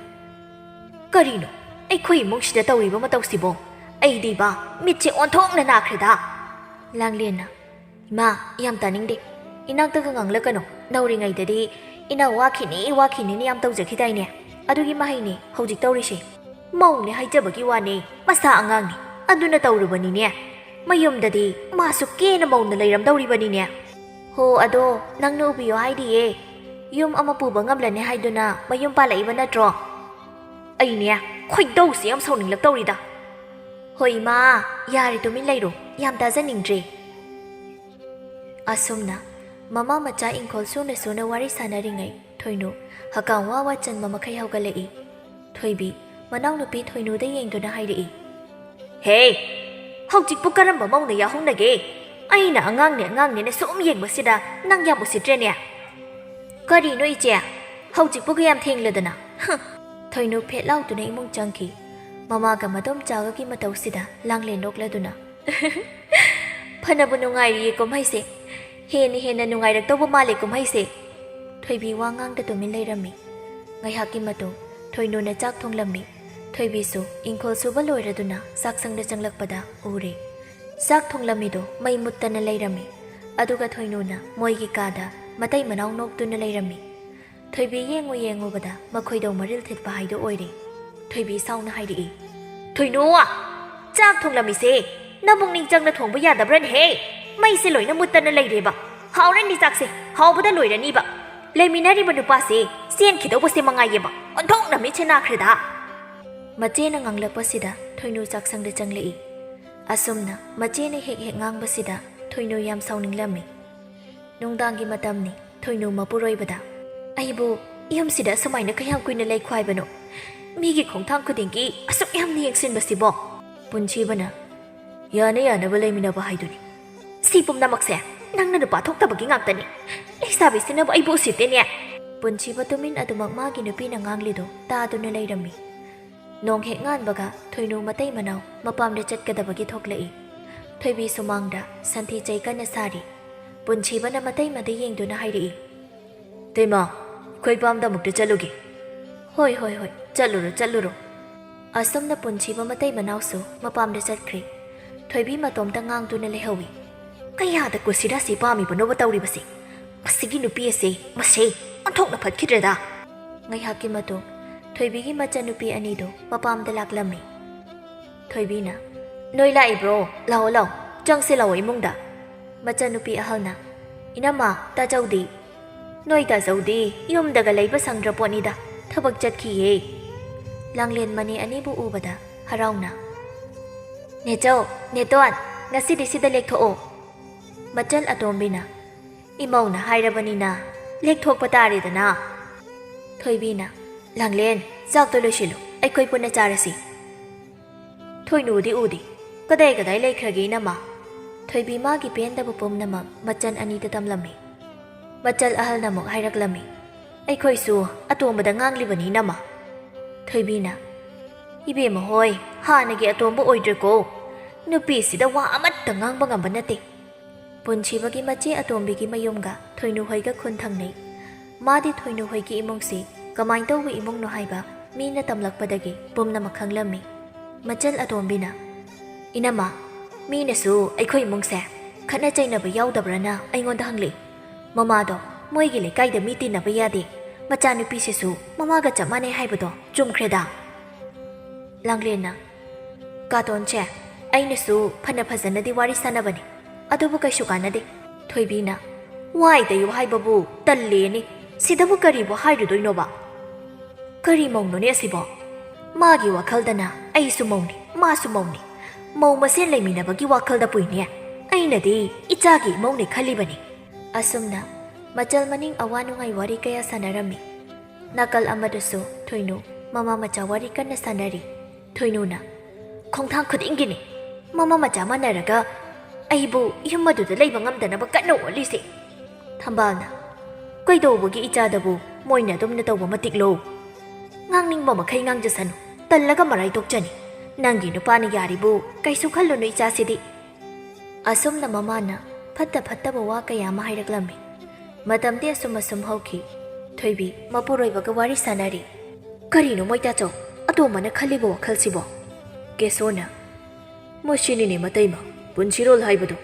"ꯀꯔꯤꯅꯣ ꯑꯩꯈꯣꯏ ꯏꯃꯨꯡꯁꯤꯗ ꯇꯧꯔꯤꯕ ꯃꯇꯧꯁꯤꯕꯣ? ꯑꯩꯗꯤꯕ ꯃꯤꯠꯁꯦ ꯑꯣꯟꯊꯣꯛꯅ ꯅꯥꯈ꯭ꯔꯦꯗ!" ꯂꯥꯡꯂꯦꯟꯅ, "ꯏꯃꯥ, ꯌꯥꯝ ꯇꯥꯅꯤꯡꯗꯦ꯫ ꯏꯅꯥꯛꯇꯒ ꯉꯥꯡꯂꯛꯀꯅꯨ꯫ ꯅꯧꯔꯤꯉꯩꯗꯗꯤ ꯏꯅꯥꯎ ꯋꯥꯈꯤꯅꯤ, ꯋꯥꯈꯤꯅꯤꯅ ꯌꯥꯝ ꯇꯧꯖꯈꯤꯗꯥꯏꯅꯦ? ꯑꯗꯨꯒꯤ ꯃꯍꯩꯅꯦ ꯍꯧꯖꯤꯛ ꯇꯧꯔꯤꯁꯦ꯫ ꯃꯧꯅꯦ ꯍꯥꯏꯖꯕꯒꯤ ꯋꯥꯅꯦ, ꯃꯁꯥ ꯑꯉꯥꯡꯅꯤ꯫ ꯑꯗꯨꯅ ꯇꯧꯔꯨꯕꯅꯤꯅꯦ꯫ ꯃꯌꯨꯝꯗꯗꯤ ꯃꯥꯁꯨ ꯀꯦꯅ ꯃꯧꯅ ꯂꯩꯔꯝꯗꯧꯔꯤꯕꯅꯤꯅꯦ꯫ ꯍꯣ, ꯑꯗꯣ ꯅꯪꯅ ꯎꯕꯤꯌꯣ ꯍꯥꯏꯗꯤꯌꯦ꯫ ꯌꯨꯝ ꯑꯃ ꯄꯨꯕ ꯉꯝꯂꯅꯤ ꯍꯥꯏꯗꯨꯅ ꯃꯌꯨꯝ ꯄꯥꯜꯂꯛꯏꯕ ꯅꯠꯇ꯭ꯔꯣ?" ꯑꯩꯅꯦ, ꯈꯣꯏꯗꯧꯁꯦ ꯌꯥꯝ ꯁꯥꯎꯅꯤꯡꯂꯛꯇꯧꯔꯤꯗ꯫ "ꯍꯣꯏ ꯏꯃꯥ, ꯌꯥꯔꯦ, ꯇꯨꯃꯤꯟ ꯂꯩꯔꯣ, ꯌꯥꯝ ꯇꯥꯖꯅꯤꯡꯗ꯭ꯔꯦ꯫" ꯑꯁꯨꯝꯅ ꯃꯃꯥ ꯃꯆꯥ ꯏꯪꯈꯣꯜ ꯁꯨꯅ ꯁꯨꯅ ꯋꯥꯔꯤ ꯁꯥꯟꯅꯔꯤꯉꯩ ꯊꯣꯏꯅꯨ ꯍꯀꯥꯝ ꯋꯥ ꯋꯥ ꯆꯟꯕ ꯃꯈꯩ ꯍꯧꯒꯠꯂꯛꯏ꯫ ꯊꯣꯏꯕꯤ ꯃꯅꯥꯎꯅꯨꯄꯤ ꯊꯣꯏꯅꯨꯗ ꯌꯦꯡꯗꯨꯅ ꯍꯥꯏꯔꯛꯏ, "ꯍꯦ, ꯍꯧꯖꯤꯛꯄꯨ ꯀꯔꯝꯕ ꯃꯧꯅ ꯌꯥꯍꯧꯅꯒꯦ? ꯑꯩꯅ ꯑꯉꯥꯡꯅꯦ ꯑꯉꯥꯡꯅꯦꯅ ꯁꯨꯝ ꯌꯦꯡꯕꯁꯤꯗ ꯅꯪ ꯌꯥꯝ ꯎꯁꯤꯠꯇ꯭ꯔꯦꯅꯦ꯫" "ꯀꯔꯤꯅꯣ ꯏꯆꯦ? ꯍꯧꯖꯤꯛꯄꯨ ꯀꯌꯥꯝ ꯊꯦꯡꯂꯗꯅ?" ꯍꯨꯝ꯫ ꯊꯣꯏꯅꯨ ꯐꯦꯠ ꯂꯥꯎꯗꯨꯅ ꯏꯃꯨꯡ ꯆꯪꯈꯤ꯫ ꯃꯃꯥꯒ ꯃꯗꯣꯝꯆꯥꯒꯒꯤ ꯃꯇꯧꯁꯤꯗ ꯂꯥꯡꯂꯦꯟ ꯅꯣꯛꯂꯗꯨꯅ, "ꯐꯅꯕꯨ ꯅꯨꯡꯉꯥꯏꯔꯤꯌꯦ ꯀꯨꯝꯍꯩꯁꯦ꯫ ꯍꯦꯟꯅ ꯍꯦꯟꯅ ꯅꯨꯡꯉꯥꯏꯔꯛꯇꯧꯕ ꯃꯥꯜꯂꯦ ꯀꯨꯝꯍꯩꯁꯦ꯫" ꯊꯣꯏꯕꯤ ꯋꯥ ꯉꯥꯡꯗ ꯇꯨꯃꯤꯟ ꯂꯩꯔꯝꯃꯤ꯫ ꯉꯥꯏꯍꯥꯛꯀꯤ ꯃꯇꯨꯡ ꯊꯣꯏꯅꯨꯅ ꯆꯥꯛ ꯊꯣꯡꯂꯝꯃꯤ꯫ ꯊꯣꯏꯕꯤꯁꯨ ꯏꯪꯈꯣꯜ ꯁꯨꯕ ꯂꯣꯏꯔꯗꯨꯅ ꯆꯥꯛꯁꯪꯗ ꯆꯪꯂꯛꯄꯗ ꯎꯔꯦ꯫ ꯆꯥꯛ ꯊꯣꯡꯂꯝꯃꯤꯗꯨ ꯃꯩ ꯃꯨꯠꯇꯅ ꯂꯩꯔꯝꯃꯤ꯫ ꯑꯗꯨꯒ ꯊꯣꯏꯅꯨꯅ ꯃꯣꯏꯒꯤ ꯀꯥꯗ ꯃꯇꯩ ꯃꯅꯥꯎ ꯅꯣꯛꯇꯨꯅ ꯂꯩꯔꯝꯃꯤ꯫ ꯊꯣꯏꯕꯤ ꯌꯦꯡꯉꯨ ꯌꯦꯡꯉꯨꯕꯗ ꯃꯈꯣꯏꯗꯧ ꯃꯔꯤꯜ ꯊꯤꯠꯄ ꯍꯥꯏꯗꯨ ꯑꯣꯏꯔꯦ꯫ ꯊꯣꯏꯕꯤ ꯁꯥꯎꯅ ꯍꯥꯏꯔꯛꯏ, "ꯊꯣꯏꯅꯨ! ꯆꯥꯛ ꯊꯣꯡꯂꯝꯃꯤꯁꯦ ꯅꯕꯨꯛꯅꯤꯡ ꯆꯪꯅ ꯊꯣꯡꯕ ꯌꯥꯗꯕ꯭ꯔꯅꯦꯍꯦ? ꯃꯩꯁꯦ ꯂꯣꯏꯅ ꯃꯨꯠꯇꯅ ꯂꯩꯔꯦꯕ꯫ ꯍꯥꯎꯔꯅꯤ ꯆꯥꯛꯁꯦ, ꯍꯥꯎꯕꯗ ꯂꯣꯏꯔꯅꯤꯕ꯫ ꯂꯩꯃꯤꯟꯅꯔꯤꯕ ꯅꯨꯄꯥꯁꯦ ꯆꯦꯟꯈꯤꯗꯧꯕꯁꯦ ꯃꯉꯥꯏꯌꯦꯕ, ꯑꯣꯟꯊꯣꯛꯅ ꯃꯤꯠꯁꯦ ꯅꯥꯈ꯭ꯔꯦꯗ꯫ ꯃꯆꯦꯅ ꯉꯥꯡꯂꯛꯄꯁꯤꯗ ꯊꯣꯏꯅꯨ ꯆꯥꯛꯁꯪꯗ ꯆꯪꯂꯛꯏ꯫ ꯑꯁꯨꯝꯅ ꯃꯆꯦꯅ ꯍꯦꯛ ꯍꯦꯛ ꯉꯥꯡꯕꯁꯤꯗ ꯊꯣꯏꯅꯨ ꯌꯥꯝ ꯁꯥꯎꯅꯤꯡꯂꯝꯃꯤ꯫ ꯅꯨꯡꯗꯥꯡꯒꯤ ꯃꯇꯝꯅꯤ꯫ ꯊꯣꯏꯅꯨ ꯃꯄꯨꯔꯣꯏꯕꯗ, "ꯑꯩꯕꯨ ꯌꯨꯝꯁꯤꯗ ꯑꯁꯨꯃꯥꯏꯅ ꯀꯌꯥꯝ ꯀꯨꯏꯅ ꯂꯩꯈꯣ ꯍꯥꯏꯕꯅꯣ? ꯃꯤꯒꯤ ꯈꯣꯡꯊꯥꯡ ꯈꯨꯗꯤꯡꯒꯤ ꯑꯁꯨꯛ ꯌꯥꯝꯅ ꯌꯦꯡꯁꯤꯟꯕꯁꯤꯕꯣ?" ꯄꯨꯟꯁꯤꯕꯅ, "ꯌꯥꯅ ꯌꯥꯅꯕ ꯂꯩꯃꯤꯟꯅꯕ ꯍꯥꯏꯗꯨꯅꯤ꯫ ꯁꯤ ꯄꯨꯝꯅꯃꯛꯁꯦ ꯅꯪꯅ ꯅꯨꯄꯥ ꯊꯣꯛꯇꯕꯒꯤ ꯉꯥꯛꯇꯅꯤ꯫ ꯂꯩꯁꯥꯕꯤꯁꯤꯅꯕꯨ ꯑꯩꯕꯨ ꯎꯁꯤꯠꯇꯦꯅꯦ꯫" ꯄꯨꯟꯁꯤꯕ ꯇꯨꯃꯤꯟ ꯑꯗꯨꯃꯛ ꯃꯥꯒꯤ ꯅꯨꯄꯤꯅ ꯉꯥꯡꯂꯤꯗꯨ ꯇꯥꯗꯨꯅ ꯂꯩꯔꯝꯃꯤ꯫ ꯅꯣꯡ ꯍꯦꯛ ꯉꯥꯟꯕꯒ ꯊꯣꯏꯅꯨ ꯃꯇꯩ ꯃꯅꯥꯎ ꯃꯄꯥꯝꯗ ꯆꯠꯀꯗꯕꯒꯤ ꯊꯣꯛꯂꯛꯏ꯫ ꯊꯣꯏꯕꯤ ꯁꯨꯃꯥꯡꯗ ꯁꯟꯊꯤ ꯆꯩ ꯀꯟꯅ ꯁꯥꯔꯤ꯫ ꯄꯨꯟꯁꯤꯕꯅ ꯃꯇꯩꯃꯗ ꯌꯦꯡꯗꯨꯅ ꯍꯥꯏꯔꯛꯏ, "ꯇꯩꯃ, ꯑꯩꯈꯣꯏ ꯄꯥꯝꯗ ꯑꯃꯨꯛꯇ ꯆꯠꯂꯨꯒꯦ꯫" "ꯍꯣꯏ, ꯍꯣꯏ, ꯍꯣꯏ, ꯆꯠꯂꯨꯔꯣ, ꯆꯠꯂꯨꯔꯣ꯫" ꯑꯁꯨꯝꯅ ꯄꯨꯟꯁꯤꯕ ꯃꯇꯩ ꯃꯅꯥꯎꯁꯨ ꯃꯄꯥꯝꯗ ꯆꯠꯈ꯭ꯔꯦ꯫ ꯊꯣꯏꯕꯤ ꯃꯇꯣꯝꯇ ꯉꯥꯡꯗꯨꯅ ꯂꯩꯍꯧꯏ꯫ "ꯀꯌꯥꯗ ꯀꯨꯁꯤꯔꯥꯁꯤ ꯄꯥꯝꯃꯤꯕꯅꯣꯕ ꯇꯧꯔꯤꯕꯁꯦ? ꯃꯁꯤꯒꯤ ꯅꯨꯄꯤ ꯑꯁꯦ, ꯃꯁꯦ ꯑꯣꯟꯊꯣꯛꯅ ꯐꯠꯈꯤꯗ꯭ꯔꯦꯗ!" ꯉꯥꯏꯍꯥꯛꯀꯤ ꯃꯇꯨꯡ ꯊꯣꯏꯕꯤꯒꯤ ꯃꯆꯟꯅꯨꯄꯤ ꯑꯅꯤꯗꯨ ꯃꯄꯥꯝꯗ ꯂꯥꯛꯂꯝꯃꯤ꯫ ꯊꯣꯏꯕꯤꯅ, "ꯅꯣꯏ ꯂꯥꯛꯏꯕ꯭ꯔꯣ? ꯂꯥꯛꯑꯣ, ꯂꯥꯛꯑꯣ, ꯆꯪꯁꯦ ꯂꯥꯛꯑꯣ ꯏꯃꯨꯡꯗ꯫" ꯃꯆꯟꯅꯨꯄꯤ ꯑꯍꯜꯅ, "ꯏꯅꯝꯃ, ꯇꯥꯖꯧꯗꯤ?" "ꯅꯣꯏ ꯇꯥꯖꯧꯗꯤ ꯌꯨꯝꯗꯒ ꯂꯩꯕ ꯁꯪꯗ꯭ꯔ ꯄꯣꯠꯅꯤꯗ, ꯊꯕꯛ ꯆꯠꯈꯤꯌꯦ꯫" ꯂꯥꯡꯂꯦꯟ ꯃꯅꯦ ꯑꯅꯤꯕꯨ ꯎꯕꯗ ꯍꯔꯥꯎꯅ, "ꯅꯦꯆꯧ, ꯅꯦꯇꯣꯟ, ꯉꯁꯤꯗꯤ ꯁꯤꯗ ꯂꯦꯛꯊꯣꯛꯑꯣ꯫" ꯃꯆꯜ ꯑꯇꯣꯝꯕꯤꯅ, "ꯏꯃꯧꯅ ꯍꯥꯏꯔꯕꯅꯤꯅ ꯂꯦꯛꯊꯣꯛꯄ ꯇꯥꯔꯦꯗꯅ꯫" ꯊꯣꯏꯕꯤꯅ, "ꯂꯥꯡꯂꯦꯟ, ꯆꯥꯛꯇꯣ ꯂꯣꯏꯁꯤꯜꯂꯨ, ꯑꯩꯈꯣꯏ ꯄꯨꯟꯅ ꯆꯥꯔꯁꯤ꯫" "ꯊꯣꯏꯅꯨꯗꯤ ꯎꯗꯦ, ꯀꯗꯥꯏ ꯀꯗꯥꯏ ꯂꯩꯈ꯭ꯔꯒꯦ ꯏꯅꯝꯃ?" ꯊꯣꯏꯕꯤ ꯃꯥꯒꯤ ꯄꯦꯟꯗꯕ ꯄꯨꯝꯅꯃꯛ ꯃꯆꯟ ꯑꯅꯤꯗ ꯇꯝꯂꯝꯃꯤ꯫ ꯃꯆꯜ ꯑꯍꯜꯅ ꯑꯃꯨꯛ ꯍꯥꯏꯔꯛꯂꯝꯃꯤ, "ꯑꯩꯈꯣꯏꯁꯨ ꯑꯇꯣꯝꯕꯗ ꯉꯥꯡꯂꯤꯕꯅꯤ ꯏꯅꯝꯃ꯫" ꯊꯣꯏꯕꯤꯅ, "ꯏꯕꯦꯝꯃ ꯍꯣꯏ, ꯍꯥꯟꯅꯒꯤ ꯑꯇꯣꯝꯕ ꯑꯣꯏꯗ꯭ꯔꯦꯀꯣ꯫ ꯅꯨꯄꯤꯁꯤꯗ ꯋꯥ ꯑꯃꯠꯇ ꯉꯥꯡꯕ ꯉꯝꯕ ꯅꯠꯇꯦ꯫" ꯄꯨꯟꯁꯤꯕꯒꯤ ꯃꯆꯦ ꯑꯇꯣꯝꯕꯤꯒꯤ ꯃꯌꯨꯝꯒ ꯊꯣꯏꯅꯨ ꯍꯣꯏꯒ ꯈꯨꯟ ꯊꯪꯅꯩ꯫ ꯃꯥꯗꯤ ꯊꯣꯏꯅꯨ ꯍꯣꯏꯒꯤ ꯏꯃꯨꯡꯁꯤ ꯀꯃꯥꯏꯅ ꯇꯧꯕ ꯏꯃꯨꯡꯅꯣ ꯍꯥꯏꯕ ꯃꯤꯅ ꯇꯝꯂꯛꯄꯗꯒꯤ ꯄꯨꯝꯅꯃꯛ ꯈꯪꯂꯝꯃꯤ꯫ ꯃꯆꯜ ꯑꯇꯣꯝꯕꯤꯅ, "ꯏꯅꯝꯃ, ꯃꯤꯅꯁꯨ ꯑꯩꯈꯣꯏ ꯏꯃꯨꯡꯁꯦ ꯈꯠꯅ ꯆꯩꯅꯕ ꯌꯥꯎꯗꯕ꯭ꯔꯅ ꯑꯩꯉꯣꯟꯗ ꯍꯪꯂꯛꯏ꯫ ꯃꯃꯥꯗꯣ ꯃꯣꯏꯒꯤ ꯂꯩꯀꯥꯏꯗ ꯃꯤ ꯇꯤꯟꯅꯕ ꯌꯥꯗꯦ, ꯃꯆꯥꯅꯨꯄꯤꯁꯤꯁꯨ ꯃꯃꯥꯒ ꯆꯞ ꯃꯥꯟꯅꯩ ꯍꯥꯏꯕꯗꯣ ꯆꯨꯝꯈ꯭ꯔꯦꯗ꯫" ꯂꯥꯡꯂꯦꯟꯅ, "ꯀꯥꯇꯣꯟꯁꯦ, ꯑꯩꯅꯁꯨ ꯐꯅ ꯐꯖꯅꯗꯤ ꯋꯥꯔꯤ ꯁꯥꯟꯅꯕꯅꯤ, ꯑꯗꯨꯕꯨ ꯀꯩꯁꯨ ꯀꯥꯟꯅꯗꯦ꯫" ꯊꯣꯏꯕꯤꯅ, "ꯋꯥꯏ ꯇꯩꯌꯨ ꯍꯥꯏꯕꯕꯨ ꯇꯜꯂꯦꯅꯦ꯫ ꯁꯤꯗꯕꯨ ꯀꯔꯤꯕꯨ ꯍꯥꯏꯔꯨꯗꯣꯏꯅꯣꯕ? ꯀꯔꯤ ꯃꯧꯅꯣꯅꯦ ꯑꯁꯤꯕꯣ? ꯃꯥꯒꯤ ꯋꯥꯈꯜꯗꯅ ꯑꯩꯁꯨ ꯃꯧꯅꯤ, ꯃꯥꯁꯨ ꯃꯧꯅꯤ, ꯃꯧ ꯃꯁꯦꯟ ꯂꯩꯃꯤꯟꯅꯕꯒꯤ ꯋꯥꯈꯜꯗ ꯄꯨꯏꯅꯦ꯫ ꯑꯩꯅꯗꯤ ꯏꯆꯥꯒꯤ ꯏꯃꯧꯅꯦ ꯈꯜꯂꯤꯕꯅꯤ꯫ ꯑꯁꯨꯝꯅ ꯃꯆꯜ ꯃꯅꯤꯡ ꯑꯋꯥ ꯅꯨꯡꯉꯥꯏ ꯋꯥꯔꯤ ꯀꯌꯥ ꯁꯥꯟꯅꯔꯝꯃꯤ꯫ ꯅꯥꯀꯜ ꯑꯃꯗꯁꯨ ꯊꯣꯏꯅꯨ ꯃꯃꯥ ꯃꯆꯥ ꯋꯥꯔꯤ ꯀꯟꯅ ꯁꯥꯟꯅꯔꯤ꯫ ꯊꯣꯏꯅꯨꯅ, "ꯈꯣꯡꯊꯥꯡ ꯈꯨꯗꯤꯡꯒꯤꯅꯤ ꯃꯃꯥ ꯃꯆꯥ ꯃꯥꯟꯅꯔꯒ ꯑꯩꯕꯨ ꯌꯨꯝ ꯑꯗꯨꯗ ꯂꯩꯕ ꯉꯝꯗꯅꯕ ꯀꯟꯅ ꯑꯣꯠꯂꯤꯁꯦ꯫" ꯊꯝꯕꯥꯜꯅ, "ꯀꯩꯗꯧꯕꯒꯤ ꯏꯆꯥꯗꯕꯨ ꯃꯣꯏꯅ ꯑꯗꯨꯝꯅ ꯇꯧꯕ ꯃꯇꯤꯛꯂꯣ? ꯉꯥꯡꯅꯤꯡꯕ ꯃꯈꯩ ꯉꯥꯡꯖꯁꯅꯨ, ꯇꯜꯂꯒ ꯃꯔꯥꯏ ꯇꯣꯛꯆꯅꯤ꯫ ꯅꯪꯒꯤ ꯅꯨꯄꯥꯅ ꯌꯥꯔꯤꯕꯨ ꯀꯩꯁꯨ ꯈꯜꯂꯨꯅꯨ ꯏꯆꯥꯁꯤꯗꯤ꯫" ꯑꯁꯨꯝꯅ ꯃꯃꯥꯅ ꯐꯠꯇ ꯐꯠꯇꯕ ꯋꯥ ꯀꯌꯥ ꯑꯃ ꯍꯥꯏꯔꯛꯂꯝꯃꯤ꯫ ꯃꯇꯝꯗꯤ ꯑꯁꯨꯝ ꯑꯁꯨꯝ ꯍꯧꯈꯤ꯫ ꯊꯣꯏꯕꯤ ꯃꯄꯨꯔꯣꯏꯕꯒ ꯋꯥꯔꯤ ꯁꯥꯟꯅꯔꯤ꯫ "ꯀꯔꯤꯅꯣ ꯃꯣꯏ ꯇꯥꯆꯧ, ꯑꯇꯣꯝꯕꯅ ꯈꯜꯂꯤꯕ ꯋꯥꯈꯜꯁꯤꯕꯣ?" ꯀꯦꯁꯣꯅ, "ꯃꯁꯤꯅꯤꯅꯦ ꯃꯇꯩꯃ, ꯄꯨꯟꯁꯤꯔꯣꯜ ꯍꯥꯏꯕꯗꯨ꯫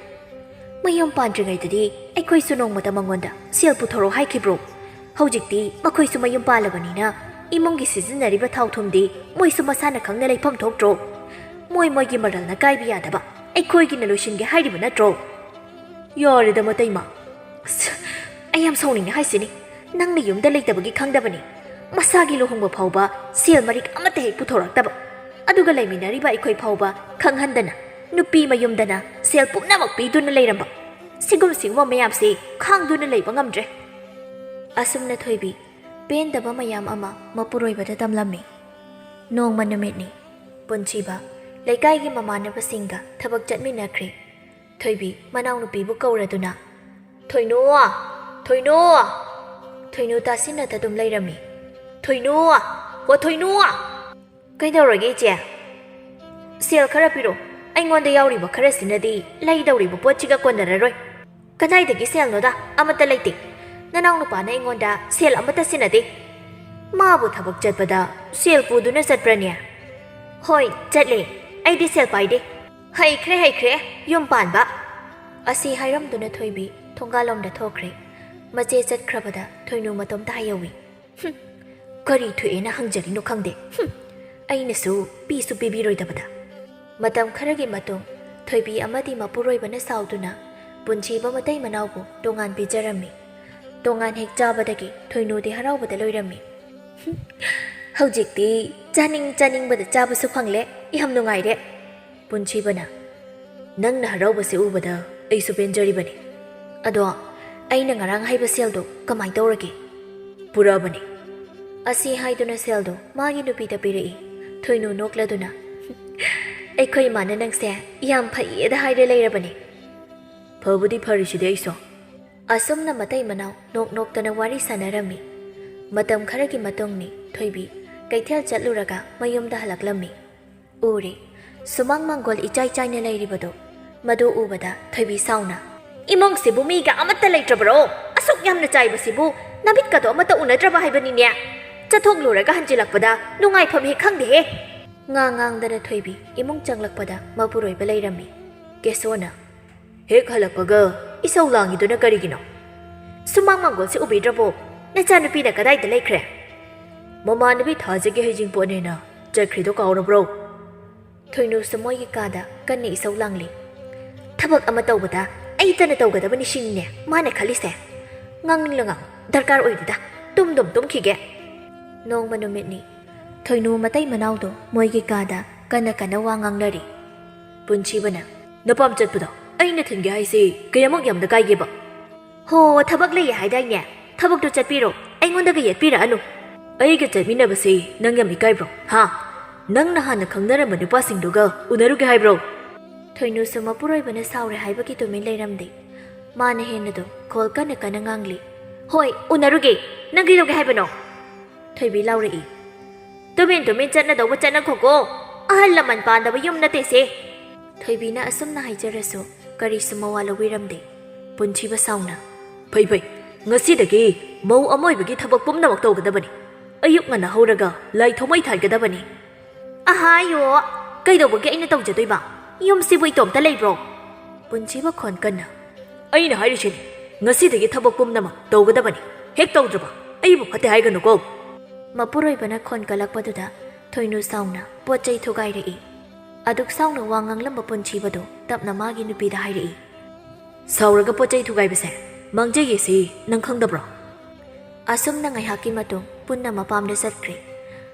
ꯃꯌꯨꯝ ꯄꯥꯟꯗ꯭ꯔꯤꯉꯩꯗꯗꯤ ꯑꯩꯈꯣꯏꯁꯨ ꯅꯣꯡꯃꯇ ꯃꯉꯣꯟꯗ ꯁꯦꯜ ꯄꯨꯊꯣꯔꯛꯑꯣ ꯍꯥꯏꯈꯤꯕ꯭ꯔꯣ? ꯍꯧꯖꯤꯛꯇꯤ ꯃꯈꯣꯏꯁꯨ ꯃꯌꯨꯝ ꯄꯥꯜꯂꯕꯅꯤꯅ ꯏꯃꯨꯡꯒꯤ ꯁꯤꯖꯤꯟꯅꯔꯤꯕ ꯊꯥꯎ ꯊꯨꯝꯗꯤ ꯃꯣꯏꯁꯨ ꯃꯁꯥꯅ ꯈꯪꯅ ꯂꯩꯐꯝ ꯊꯣꯛꯇ꯭ꯔꯣ? ꯃꯣꯏ ꯃꯣꯏꯒꯤ ꯃꯔꯜꯅ ꯀꯥꯏꯕ ꯌꯥꯗꯕ ꯑꯩꯈꯣꯏꯒꯤꯅ ꯂꯣꯏꯁꯤꯟꯒꯦ ꯍꯥꯏꯔꯤꯕ ꯅꯠꯇ꯭ꯔꯣ?" "ꯌꯥꯔꯦꯗ ꯃꯇꯩꯃ꯫ ꯑꯁ, ꯑꯩ ꯌꯥꯝ ꯁꯥꯎꯅꯤꯡꯉꯦ ꯍꯥꯏꯁꯤꯅꯤ꯫ ꯅꯪꯅ ꯌꯨꯝꯗ ꯂꯩꯇꯕꯒꯤ ꯈꯪꯗꯕꯅꯤ꯫ ꯃꯁꯥꯒꯤ ꯂꯨꯍꯣꯡꯕ ꯐꯥꯎꯕ ꯁꯦꯜ ꯃꯔꯤꯛ ꯑꯃꯠꯇ ꯍꯦꯛ ꯄꯨꯊꯣꯔꯛꯇꯕ꯫ ꯑꯗꯨꯒ ꯂꯩꯃꯤꯟꯅꯔꯤꯕ ꯑꯩꯈꯣꯏ ꯐꯥꯎꯕ ꯈꯪꯍꯟꯗꯅ ꯅꯨꯄꯤ ꯃꯌꯨꯝꯗꯅ ꯁꯦꯜ ꯄꯨꯝꯅꯃꯛ ꯄꯤꯗꯨꯅ ꯂꯩꯔꯝꯕ꯫ ꯁꯤꯒꯨꯝ ꯁꯤꯒꯨꯝꯕ ꯃꯌꯥꯝꯁꯤ ꯈꯥꯡꯗꯨꯅ ꯂꯩꯕ ꯉꯝꯗ꯭ꯔꯦ꯫" ꯑꯁꯨꯝꯅ ꯊꯣꯏꯕꯤ ꯄꯦꯟꯗꯕ ꯃꯌꯥꯝ ꯑꯃ ꯃꯄꯨꯔꯣꯏꯕꯗ ꯇꯝꯂꯝꯃꯤ꯫ ꯅꯣꯡꯃ ꯅꯨꯃꯤꯠꯅꯤ꯫ ꯄꯨꯟꯁꯤꯕ ꯂꯩꯀꯥꯏꯒꯤ ꯃꯃꯥꯟꯅꯕꯁꯤꯡꯒ ꯊꯕꯛ ꯆꯠꯃꯤꯟꯅꯈ꯭ꯔꯦ꯫ ꯊꯣꯏꯕꯤ ꯃꯅꯥꯎꯅꯨꯄꯤꯕꯨ ꯀꯧꯔꯗꯨꯅ, "ꯊꯣꯏꯅꯨ! ꯊꯣꯏꯅꯨ!" ꯊꯣꯏꯅꯨ ꯇꯥꯁꯤꯟꯅꯗ ꯑꯗꯨꯝ ꯂꯩꯔꯝꯃꯤ꯫ "ꯊꯣꯏꯅꯨ! ꯑꯣ ꯊꯣꯏꯅꯨ!" "ꯀꯩꯗꯧꯔꯒꯦ ꯏꯆꯦ?" "ꯁꯦꯜ ꯈꯔ ꯄꯤꯔꯣ꯫ ꯑꯩꯉꯣꯟꯗ ꯌꯥꯎꯔꯤꯕ ꯈꯔꯁꯤꯅꯗꯤ ꯂꯩꯗꯧꯔꯤꯕ ꯄꯣꯠꯁꯤꯒ ꯀꯣꯟꯅꯔꯔꯣꯏ꯫" "ꯀꯗꯥꯏꯗꯒꯤ ꯁꯦꯜꯅꯣꯗ? ꯑꯃꯠꯇ ꯂꯩꯇꯦ꯫ ꯅꯅꯥꯎ ꯅꯨꯄꯥꯅ ꯑꯩꯉꯣꯟꯗ ꯁꯦꯜ ꯑꯃꯠꯇ ꯁꯤꯟꯅꯗꯦ꯫" "ꯃꯥꯕꯨ ꯊꯕꯛ ꯆꯠꯄꯗ ꯁꯦꯜ ꯄꯨꯗꯨꯅ ꯆꯠꯄ꯭ꯔꯅꯦ?" "ꯍꯣꯏ, ꯆꯠꯂꯦ꯫ ꯑꯩꯗꯤ ꯁꯦꯜ ꯄꯥꯏꯗꯦ꯫" "ꯍꯩꯈ꯭ꯔꯦ, ꯍꯩꯈ꯭ꯔꯦ, ꯌꯨꯝ ꯄꯥꯟꯕ!" ꯑꯁꯤ ꯍꯥꯏꯔꯝꯗꯨꯅ ꯊꯣꯏꯕꯤ ꯊꯣꯡꯒꯥꯜꯂꯣꯝꯗ ꯊꯣꯛꯈ꯭ꯔꯦ꯫ ꯃꯆꯦ ꯆꯠꯈ꯭ꯔꯕꯗ ꯊꯣꯏꯅꯨ ꯃꯇꯣꯝꯇ ꯍꯥꯏꯍꯧꯏ꯫ "ꯍꯨꯝ, ꯀꯔꯤ ꯊꯣꯛꯑꯦꯅ ꯍꯪꯖꯔꯤꯅꯣ ꯈꯪꯗꯦ꯫ ꯍꯨꯝ, ꯑꯩꯅꯁꯨ ꯄꯤꯁꯨ ꯄꯤꯕꯤꯔꯣꯏꯗꯕꯗ꯫" ꯃꯇꯝ ꯈꯔꯒꯤ ꯃꯇꯨꯡ ꯊꯣꯏꯕꯤ ꯑꯃꯗꯤ ꯃꯄꯨꯔꯣꯏꯕꯅ ꯁꯥꯎꯗꯨꯅ ꯄꯨꯟꯁꯤꯕ ꯃꯇꯩ ꯃꯅꯥꯎꯕꯨ ꯇꯣꯉꯥꯟ ꯄꯤꯖꯔꯝꯃꯤ꯫ ꯇꯣꯉꯥꯟ ꯍꯦꯛ ꯆꯥꯕꯗꯒꯤ ꯊꯣꯏꯅꯨꯗꯤ ꯍꯔꯥꯎꯕꯗ ꯂꯣꯏꯔꯝꯃꯤ꯫ "ꯍꯧꯖꯤꯛꯇꯤ ꯆꯥꯅꯤꯡ ꯆꯥꯅꯤꯡꯕꯗ ꯆꯥꯕꯁꯨ ꯐꯪꯂꯦ, ꯌꯥꯝ ꯅꯨꯡꯉꯥꯏꯔꯦ꯫" ꯄꯨꯟꯁꯤꯕꯅ, "ꯅꯪꯅ ꯍꯔꯥꯎꯕꯁꯦ ꯎꯕꯗ ꯑꯩꯁꯨ ꯄꯦꯟꯖꯔꯤꯕꯅꯤ꯫ ꯑꯗꯣ ꯑꯩꯅ ꯉꯔꯥꯡ ꯍꯥꯏꯕ ꯁꯦꯜꯗꯣ ꯀꯃꯥꯏ ꯇꯧꯔꯒꯦ?" "ꯄꯨꯔꯛꯑꯕꯅꯤ꯫" ꯑꯁꯤ ꯍꯥꯏꯗꯨꯅ ꯁꯦꯜꯗꯣ ꯃꯥꯒꯤ ꯅꯨꯄꯤꯗ ꯄꯤꯔꯛꯏ꯫ ꯊꯣꯏꯅꯨ ꯅꯣꯛꯂꯗꯨꯅ, "ꯑꯩꯈꯣꯏ ꯏꯃꯥꯅ ꯅꯪꯁꯦ ꯌꯥꯝ ꯐꯩꯌꯦꯗ ꯍꯥꯏꯔ ꯂꯩꯔꯕꯅꯤ꯫" "ꯐꯕꯨꯗꯤ ꯐꯔꯤꯁꯤꯗꯤ ꯑꯩꯁꯨ꯫" ꯑꯁꯨꯝꯅ ꯃꯇꯩ ꯃꯅꯥꯎ ꯅꯣꯛ ꯅꯣꯛꯇꯅ ꯋꯥꯔꯤ ꯁꯥꯟꯅꯔꯝꯃꯤ꯫ ꯃꯇꯝ ꯈꯔꯒꯤ ꯃꯇꯨꯡꯅꯤ ꯊꯣꯏꯕꯤ ꯀꯩꯊꯦꯜ ꯆꯠꯂꯨꯔꯒ ꯃꯌꯨꯝꯗ ꯍꯜꯂꯛꯂꯝꯃꯤ꯫ ꯎꯔꯦ, ꯁꯨꯃꯥꯡ ꯃꯥꯡꯒꯣꯜ ꯏꯆꯥꯏ ꯆꯥꯏꯅ ꯂꯩꯔꯤꯕꯗꯣ꯫ ꯃꯗꯨ ꯎꯕꯗ ꯊꯣꯏꯕꯤ ꯁꯥꯎꯅ, "ꯏꯃꯨꯡꯁꯤꯕꯨ ꯃꯤꯒ ꯑꯃꯠꯇ ꯂꯩꯇ꯭ꯔꯕꯔꯣ? ꯑꯁꯨꯛ ꯌꯥꯝꯅ ꯆꯥꯏꯕꯁꯤꯕꯨ ꯅꯃꯤꯠꯀꯗꯣ ꯑꯃꯠꯇ ꯎꯅꯗ꯭ꯔꯕ ꯍꯥꯏꯕꯅꯤꯅꯦ꯫ ꯆꯠꯊꯣꯛꯂꯨꯔꯒ ꯍꯟꯖꯤꯜꯂꯛꯄꯗ ꯅꯨꯡꯉꯥꯏꯐꯝ ꯍꯦꯛ ꯈꯪꯗꯦꯍꯦ꯫" ꯉꯥ ꯉꯥꯡꯗꯅ ꯊꯣꯏꯕꯤ ꯏꯃꯨꯡ ꯆꯪꯂꯛꯄꯗ ꯃꯄꯨꯔꯣꯏꯕ ꯂꯩꯔꯝꯃꯤ꯫ ꯀꯦꯁꯣꯅ, "ꯍꯦꯛ ꯍꯜꯂꯛꯄꯒ ꯏꯁꯧ ꯂꯥꯡꯉꯤꯗꯨꯅ ꯀꯔꯤꯒꯤꯅꯣ?" "ꯁꯨꯃꯥꯡ ꯃꯥꯡꯒꯣꯜꯁꯤ ꯎꯕꯤꯗ꯭ꯔꯕꯣ? ꯅꯆꯥꯅꯨꯄꯤꯅ ꯀꯗꯥꯏꯗ ꯂꯩꯈ꯭ꯔꯦ?" "ꯃꯃꯥꯟꯅꯕꯤ ꯊꯥꯖꯒꯤ ꯍꯩꯖꯤꯡꯄꯣꯠꯅꯦꯅ ꯆꯠꯈ꯭ꯔꯤꯗꯣ ꯀꯥꯎꯔꯕ꯭ꯔꯣ?" ꯊꯣꯏꯅꯨꯁꯨ ꯃꯣꯏꯒꯤ ꯀꯥꯗ ꯀꯟꯅ ꯏꯁꯧ ꯂꯥꯡꯂꯤ꯫ "ꯊꯕꯛ ꯑꯃ ꯇꯧꯕꯗ ꯑꯩꯇꯅ ꯇꯧꯒꯗꯕꯅꯤ ꯁꯤꯅꯤꯅꯦ ꯃꯥꯅ ꯈꯜꯂꯤꯁꯦ꯫ ꯉꯥꯡꯅꯤꯡꯂ ꯉꯥꯡ, ꯗꯔꯀꯥꯔ ꯑꯣꯏꯗꯦꯗ, ꯇꯨꯝꯗꯨꯝ ꯇꯨꯝꯈꯤꯒꯦ꯫" ꯅꯣꯡꯃ ꯅꯨꯃꯤꯠꯅꯤ꯫ ꯊꯣꯏꯅꯨ ꯃꯇꯩ ꯃꯅꯥꯎꯗꯣ ꯃꯣꯏꯒꯤ ꯀꯥꯗ ꯀꯟꯅ ꯀꯟꯅ ꯋꯥ ꯉꯥꯡꯅꯔꯤ꯫ ꯄꯨꯟꯁꯤꯕꯅ, "ꯅꯄꯥꯝ ꯆꯠꯄꯗꯣ ꯑꯩꯅ ꯊꯤꯟꯒꯦ ꯍꯥꯏꯁꯤ ꯀꯌꯥꯃꯨꯛ ꯌꯥꯝꯅ ꯀꯥꯏꯒꯦꯕ?" "ꯍꯣ, ꯊꯕꯛ ꯂꯩꯌꯦ ꯍꯥꯏꯗꯥꯏꯅꯦ? ꯊꯕꯛꯇꯣ ꯆꯠꯄꯤꯔꯣ, ꯑꯩꯉꯣꯟꯗꯒ ꯌꯦꯠꯄꯤꯔꯛꯑꯅꯨ꯫" "ꯑꯩꯒ ꯆꯠꯃꯤꯟꯅꯕꯁꯤ ꯅꯪ ꯌꯥꯝ ꯏꯀꯥꯏꯕ꯭ꯔꯣ, ꯍꯥ? ꯅꯪ ꯅꯍꯥꯟꯅ ꯈꯪꯅꯔꯝꯕ ꯅꯨꯄꯥꯁꯤꯡꯗꯨꯒ ꯎꯅꯔꯨꯒꯦ ꯍꯥꯏꯕ꯭ꯔꯣ?" ꯊꯣꯏꯅꯨꯁꯨ ꯃꯄꯨꯔꯣꯏꯕꯅ ꯁꯥꯎꯔꯦ ꯍꯥꯏꯕꯒꯤ ꯇꯨꯃꯤꯟ ꯂꯩꯔꯝꯗꯦ꯫ ꯃꯥꯅ ꯍꯦꯟꯅꯗꯨꯝ ꯈꯣꯜ ꯀꯟꯅ ꯀꯟꯅ ꯉꯥꯡꯂꯤ꯫ "ꯍꯣꯏ, ꯎꯅꯔꯨꯒꯦ꯫ ꯅꯪ ꯀꯩꯗꯧꯒꯦ ꯍꯥꯏꯕꯅꯣ?" ꯊꯣꯏꯕꯤ ꯂꯥꯎꯔꯛꯏ꯫ "ꯇꯨꯃꯤꯟ ꯇꯨꯃꯤꯟ ꯆꯠꯅꯗꯧꯕ ꯆꯠꯅꯈꯣꯀꯣ꯫ ꯑꯍꯜ ꯂꯃꯟ ꯄꯥꯟꯗꯕ ꯌꯨꯝ ꯅꯠꯇꯦꯁꯦ꯫" ꯊꯣꯏꯕꯤꯅ ꯑꯁꯨꯝꯅ ꯍꯥꯏꯖꯔꯁꯨ ꯀꯔꯤꯁꯨ ꯃꯋꯥ ꯂꯧꯕꯤꯔꯝꯗꯦ꯫ ꯄꯨꯟꯁꯤꯕ ꯁꯥꯎꯅ, "ꯐꯩ ꯐꯩ, ꯉꯁꯤꯗꯒꯤ ꯃꯧ ꯑꯃ ꯑꯣꯏꯕꯒꯤ ꯊꯕꯛ ꯄꯨꯝꯅꯃꯛ ꯇꯧꯒꯗꯕꯅꯤ꯫ ꯑꯌꯨꯛ ꯉꯟꯅ ꯍꯧꯔꯒ ꯂꯥꯏ ꯊꯥꯎꯃꯩ ꯊꯥꯟꯒꯗꯕꯅꯤ꯫" "ꯑꯍꯥꯌꯣ, ꯀꯩꯗꯧꯕꯒꯤ ꯑꯩꯅ ꯇꯧꯖꯗꯣꯏꯕ? ꯌꯨꯝꯁꯤꯕꯨ ꯏꯇꯣꯝꯇ ꯂꯩꯕ꯭ꯔꯣ?" ꯄꯨꯟꯁꯤꯕ ꯈꯣꯟ ꯀꯟꯅ, "ꯑꯩꯅ ꯍꯥꯏꯔꯤꯁꯤꯅꯤ, ꯉꯁꯤꯗꯒꯤ ꯊꯕꯛ ꯄꯨꯝꯅꯃꯛ ꯇꯧꯒꯗꯕꯅꯤ꯫ ꯍꯦꯛ ꯇꯧꯗ꯭ꯔꯕ ꯑꯩꯕꯨ ꯐꯠꯇꯦ ꯍꯥꯏꯒꯅꯨꯀꯣ꯫" ꯃꯄꯨꯔꯣꯏꯕꯅ ꯈꯣꯟ ꯀꯜꯂꯛꯄꯗꯨꯗ ꯊꯣꯏꯅꯨ ꯁꯥꯎꯅ ꯄꯣꯠ ꯆꯩ ꯊꯨꯒꯥꯏꯔꯛꯏ꯫ ꯑꯗꯨꯛ ꯁꯥꯎꯅ ꯋꯥ ꯉꯥꯡꯂꯝꯕ ꯄꯨꯟꯁꯤꯕꯗꯨ ꯇꯞꯅ ꯃꯥꯒꯤ ꯅꯨꯄꯤꯗ ꯍꯥꯏꯔꯛꯏ꯫ "ꯁꯥꯎꯔꯒ ꯄꯣꯠ ꯆꯩ ꯊꯨꯒꯥꯏꯕꯁꯦ ꯃꯥꯡꯖꯩꯌꯦꯁꯤ ꯅꯪ ꯈꯪꯗꯕ꯭ꯔꯣ? ꯑꯁꯨꯝꯅ ꯉꯥꯏꯍꯥꯛꯀꯤ ꯃꯇꯨꯡ ꯄꯨꯟꯅ ꯃꯄꯥꯝꯗ ꯆꯠꯈ꯭ꯔꯦ꯫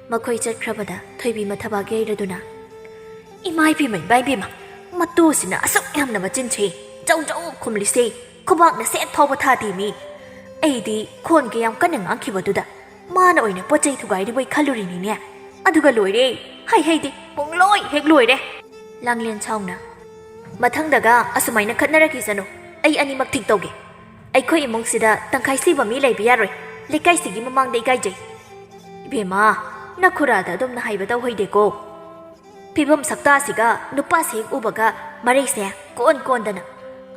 ꯃꯈꯣꯏ ꯆꯠꯈ꯭ꯔꯕꯗ ꯊꯣꯏꯕꯤ ꯃꯊꯕꯥꯛ ꯌꯩꯔꯗꯨꯅ, "ꯏꯃꯥ ꯏꯕꯦꯝꯃ, ꯏꯃꯥ ꯏꯕꯦꯝꯃ, ꯃꯇꯨꯁꯤꯅ ꯑꯁꯨꯛ ꯌꯥꯝꯅ ꯃꯆꯤꯟ ꯁꯤ ꯖꯧ ꯖꯧ ꯈꯨꯝꯂꯤꯁꯦ, ꯈꯨꯕꯥꯛꯅ ꯁꯦꯠ ꯐꯥꯎꯕ ꯊꯥꯗꯦ ꯃꯤ꯫ ꯑꯩꯗꯤ ꯈꯣꯟ ꯀꯌꯥꯝ ꯀꯟꯅ ꯉꯥꯡꯈꯤꯕꯗꯨꯗ ꯃꯥꯅ ꯑꯣꯏꯅ ꯄꯣꯠ ꯆꯩ ꯊꯨꯒꯥꯏꯔꯤꯕꯣꯏ ꯈꯜꯂꯨꯔꯤꯅꯤꯅꯦ꯫ ꯑꯗꯨꯒ ꯂꯣꯏꯔꯦ, ꯍꯩ ꯍꯩꯗꯤ ꯄꯨꯡꯂꯣꯏ ꯍꯦꯛ ꯂꯣꯏꯔꯦ꯫" ꯂꯥꯡꯂꯦꯟ ꯁꯥꯎꯅ, "ꯃꯊꯪꯗꯒ ꯑꯁꯨꯃꯥꯏꯅ ꯈꯠꯅꯔꯛꯈꯤꯁꯅꯨ, ꯑꯩ ꯑꯅꯤꯃꯛ ꯊꯤꯛ ꯇꯧꯒꯦ꯫ ꯑꯩꯈꯣꯏ ꯏꯃꯨꯡꯁꯤꯗ ꯇꯪꯈꯥꯏ ꯁꯤꯕ ꯃꯤ ꯂꯩꯕ ꯌꯥꯔꯣꯏ, ꯂꯩꯀꯥꯏꯁꯤꯒꯤ ꯃꯃꯥꯡꯗ ꯏꯀꯥꯏꯖꯩ꯫" "ꯏꯕꯦꯝꯃ, ꯅꯈꯨꯔꯥꯗ ꯑꯗꯨꯝꯅ ꯍꯥꯏꯕ ꯇꯧꯍꯩꯗꯦꯀꯣ꯫ ꯐꯤꯕꯝ ꯁꯛꯇꯥꯁꯤꯒ ꯅꯨꯄꯥꯁꯤ ꯍꯦꯛ ꯎꯕꯒ ꯃꯔꯩꯁꯦ ꯀꯣꯟ ꯀꯣꯟꯗꯅ꯫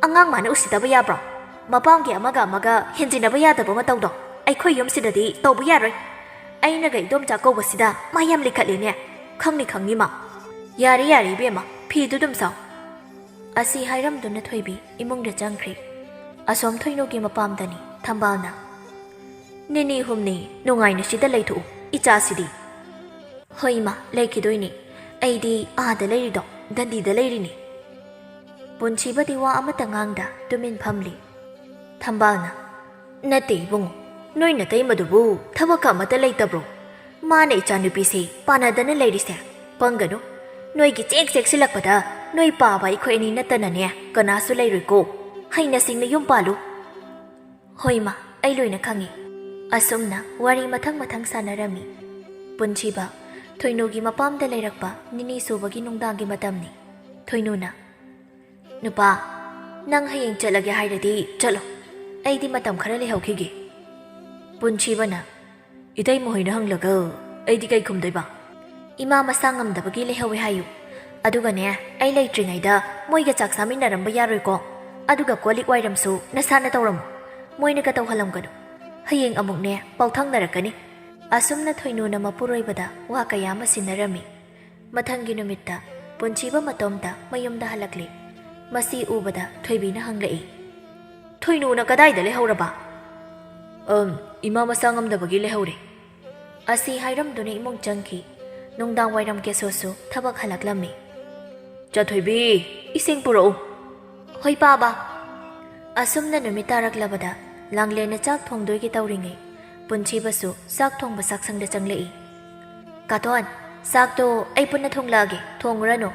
ꯑꯉꯥꯡ ꯃꯥꯅ ꯎꯁꯤꯠꯇꯕ ꯌꯥꯕ꯭ꯔꯣ? ꯃꯄꯥꯝꯒꯤ ꯑꯃꯒ ꯑꯃꯒ ꯍꯦꯟꯖꯤꯟꯅꯕ ꯌꯥꯗꯕ ꯃꯇꯧꯗꯣ ꯑꯩꯈꯣꯏ ꯌꯨꯝꯁꯤꯗꯗꯤ ꯇꯧꯕ ꯌꯥꯔꯣꯏ꯫ ꯑꯩꯅꯒ ꯏꯗꯣꯝꯆꯥ ꯀꯧꯕꯁꯤꯗ ꯃꯥ ꯌꯥꯝ ꯂꯤꯈꯠꯂꯦꯅꯦ꯫ ꯈꯪꯅꯤ ꯈꯪꯅꯤ ꯃꯥ꯫ ꯌꯥꯔꯦ ꯌꯥꯔꯦ ꯏꯕꯦꯝꯃ, ꯐꯤꯗꯨ ꯑꯗꯨꯝ ꯁꯥꯎ꯫" ꯑꯁꯤ ꯍꯥꯏꯔꯝꯗꯨꯅ ꯊꯣꯏꯕꯤ ꯏꯃꯨꯡꯗ ꯆꯪꯈ꯭ꯔꯦ꯫ ꯑꯁꯣꯝ ꯊꯣꯏꯅꯨꯒꯤ ꯃꯄꯥꯝꯗꯅꯤ ꯊꯝꯕꯥꯜꯅ, "ꯅꯤꯅꯤ ꯍꯨꯝꯅꯤ ꯅꯨꯡꯉꯥꯏꯅ ꯁꯤꯗ ꯂꯩꯊꯣꯛꯎ, ꯏꯆꯥꯁꯤꯗꯤ꯫" "ꯍꯣꯏ ꯏꯃꯥ, ꯂꯩꯈꯤꯗꯣꯏꯅꯤ꯫ ꯑꯩꯗꯤ ꯑꯥꯗ ꯂꯩꯔꯤꯗꯣ, ꯗꯟꯗꯤꯗ ꯂꯩꯔꯤꯅꯤ꯫" ꯄꯨꯟꯁꯤꯕꯗꯤ ꯋꯥ ꯑꯃꯠꯇ ꯉꯥꯡꯗ ꯇꯨꯃꯤꯟ ꯐꯝꯂꯤ꯫ ꯊꯝꯕꯥꯜꯅ, "ꯅꯠꯇꯦ ꯏꯕꯨꯡꯉꯣ, ꯅꯣꯏ ꯅꯇꯩꯃꯗꯨꯕꯨ ꯊꯕꯛꯀ ꯑꯃꯠꯇ ꯂꯩꯇꯕ꯭ꯔꯣ? ꯃꯥꯅ ꯏꯆꯥꯅꯨꯄꯤꯁꯦ ꯄꯥꯟꯅꯗꯅ ꯂꯩꯔꯤꯁꯦ꯫ ꯄꯪꯒꯅꯨ꯫ ꯅꯣꯏꯒꯤ ꯆꯦꯛ ꯆꯦꯛꯁꯤꯜꯂꯛꯄꯗ ꯅꯣꯏ ꯄꯥꯕ ꯑꯩꯈꯣꯏ ꯑꯅꯤ ꯅꯠꯇꯅꯅꯦ ꯀꯅꯥꯁꯨ ꯂꯩꯔꯣꯏꯀꯣ꯫ ꯍꯩꯅ ꯁꯤꯡꯅ ꯌꯨꯝ ꯄꯥꯜꯂꯨ꯫" "ꯍꯣꯏ ꯃꯥ, ꯑꯩ ꯂꯣꯏꯅ ꯈꯪꯉꯤ꯫" ꯑꯁꯨꯝꯅ ꯋꯥꯔꯤ ꯃꯊꯪ ꯃꯊꯪ ꯁꯥꯟꯅꯔꯝꯃꯤ꯫ ꯄꯨꯟꯁꯤꯕ ꯊꯣꯏꯅꯨꯒꯤ ꯃꯄꯥꯝꯗ ꯂꯩꯔꯛꯄ ꯅꯤꯅꯤ ꯁꯨꯕꯒꯤ ꯅꯨꯡꯗꯥꯡꯒꯤ ꯃꯇꯝꯅꯤ꯫ ꯊꯣꯏꯅꯨꯅ, "ꯅꯨꯄꯥ, ꯅꯪ ꯍꯌꯦꯡ ꯆꯠꯂꯒꯦ ꯍꯥꯏꯔꯗꯤ ꯆꯠꯂꯣ꯫ ꯑꯩꯗꯤ ꯃꯇꯝ ꯈꯔ ꯂꯩꯍꯧꯈꯤꯒꯦ꯫" ꯄꯨꯟꯁꯤꯕꯅ, "ꯏꯇꯩꯃ ꯍꯣꯏꯅ ꯍꯪꯂꯒ ꯑꯩꯗꯤ ꯀꯩ ꯈꯨꯝꯗꯣꯏꯕ?" "ꯏꯃꯥ ꯃꯁꯥ ꯉꯝꯗꯕꯒꯤ ꯂꯩꯍꯧꯋꯦ ꯍꯥꯏꯌꯨ꯫ ꯑꯗꯨꯒꯅꯦ, ꯑꯩ ꯂꯩꯇ꯭ꯔꯤꯉꯩꯗ ꯃꯣꯏꯒ ꯆꯥꯛ ꯆꯥꯃꯤꯟꯅꯔꯝꯕ ꯌꯥꯔꯣꯏꯀꯣ꯫ ꯑꯗꯨꯒ ꯀꯣꯜ ꯂꯤꯛ ꯋꯥꯏꯔꯝꯁꯨ ꯅꯁꯥꯅ ꯇꯧꯔꯝꯃꯨ꯫ ꯃꯣꯏꯅꯒ ꯇꯧꯍꯜꯂꯝꯒꯅꯨ꯫ ꯍꯌꯦꯡ ꯑꯃꯨꯛꯅꯦ, ꯄꯥꯎꯊꯪꯅꯔꯛꯀꯅꯤ꯫" ꯑꯁꯨꯝꯅ ꯊꯣꯏꯅꯨꯅ ꯃꯄꯨꯔꯣꯏꯕꯗ ꯋꯥ ꯀꯌꯥ ꯑꯃ ꯁꯤꯟꯅꯔꯝꯃꯤ꯫ ꯃꯊꯪꯒꯤ ꯅꯨꯃꯤꯠꯇ ꯄꯨꯟꯁꯤꯕ ꯃꯇꯣꯝꯇ ꯃꯌꯨꯝꯗ ꯍꯜꯂꯛꯂꯦ꯫ ꯃꯁꯤ ꯎꯕꯗ ꯊꯣꯏꯕꯤꯅ ꯍꯪꯂꯛꯏ, "ꯊꯣꯏꯅꯨꯅ ꯀꯗꯥꯏꯗ ꯂꯩꯍꯧꯔꯕ?" "ꯑꯝ, ꯏꯃꯥ ꯃꯁꯥ ꯉꯝꯗꯕꯒꯤ ꯂꯩꯍꯧꯔꯦ꯫" ꯑꯁꯤ ꯍꯥꯏꯔꯝꯗꯨꯅ ꯏꯃꯨꯡ ꯆꯪꯈꯤ꯫ ꯅꯨꯡꯗꯥꯡ ꯋꯥꯏꯔꯝ ꯀꯦꯁꯣꯁꯨ ꯊꯕꯛ ꯍꯜꯂꯛꯂꯝꯃꯤ꯫ "ꯆꯥꯊꯣꯏꯕꯤ, ꯏꯁꯤꯡ ꯄꯨꯔꯛꯎ꯫" "ꯍꯣꯏ ꯄꯥꯕ꯫" ꯑꯁꯨꯝꯅ ꯅꯨꯃꯤꯠ ꯇꯥꯔꯛꯂꯕꯗ ꯂꯥꯡꯂꯦꯟꯅ ꯆꯥꯛ ꯊꯣꯡꯗꯣꯏꯒꯦ ꯇꯧꯔꯤꯉꯩ, ꯄꯨꯟꯁꯤꯕꯁꯨ ꯆꯥꯛ ꯊꯣꯡꯕ ꯆꯥꯛꯁꯪꯗ ꯆꯪꯂꯛꯏ꯫ "ꯀꯥꯇꯣꯟ, ꯆꯥꯛꯇꯣ ꯑꯩ ꯄꯨꯟꯅ ꯊꯣꯡꯂꯛꯑꯒꯦ, ꯊꯣꯡꯉꯨꯔꯅꯨ꯫"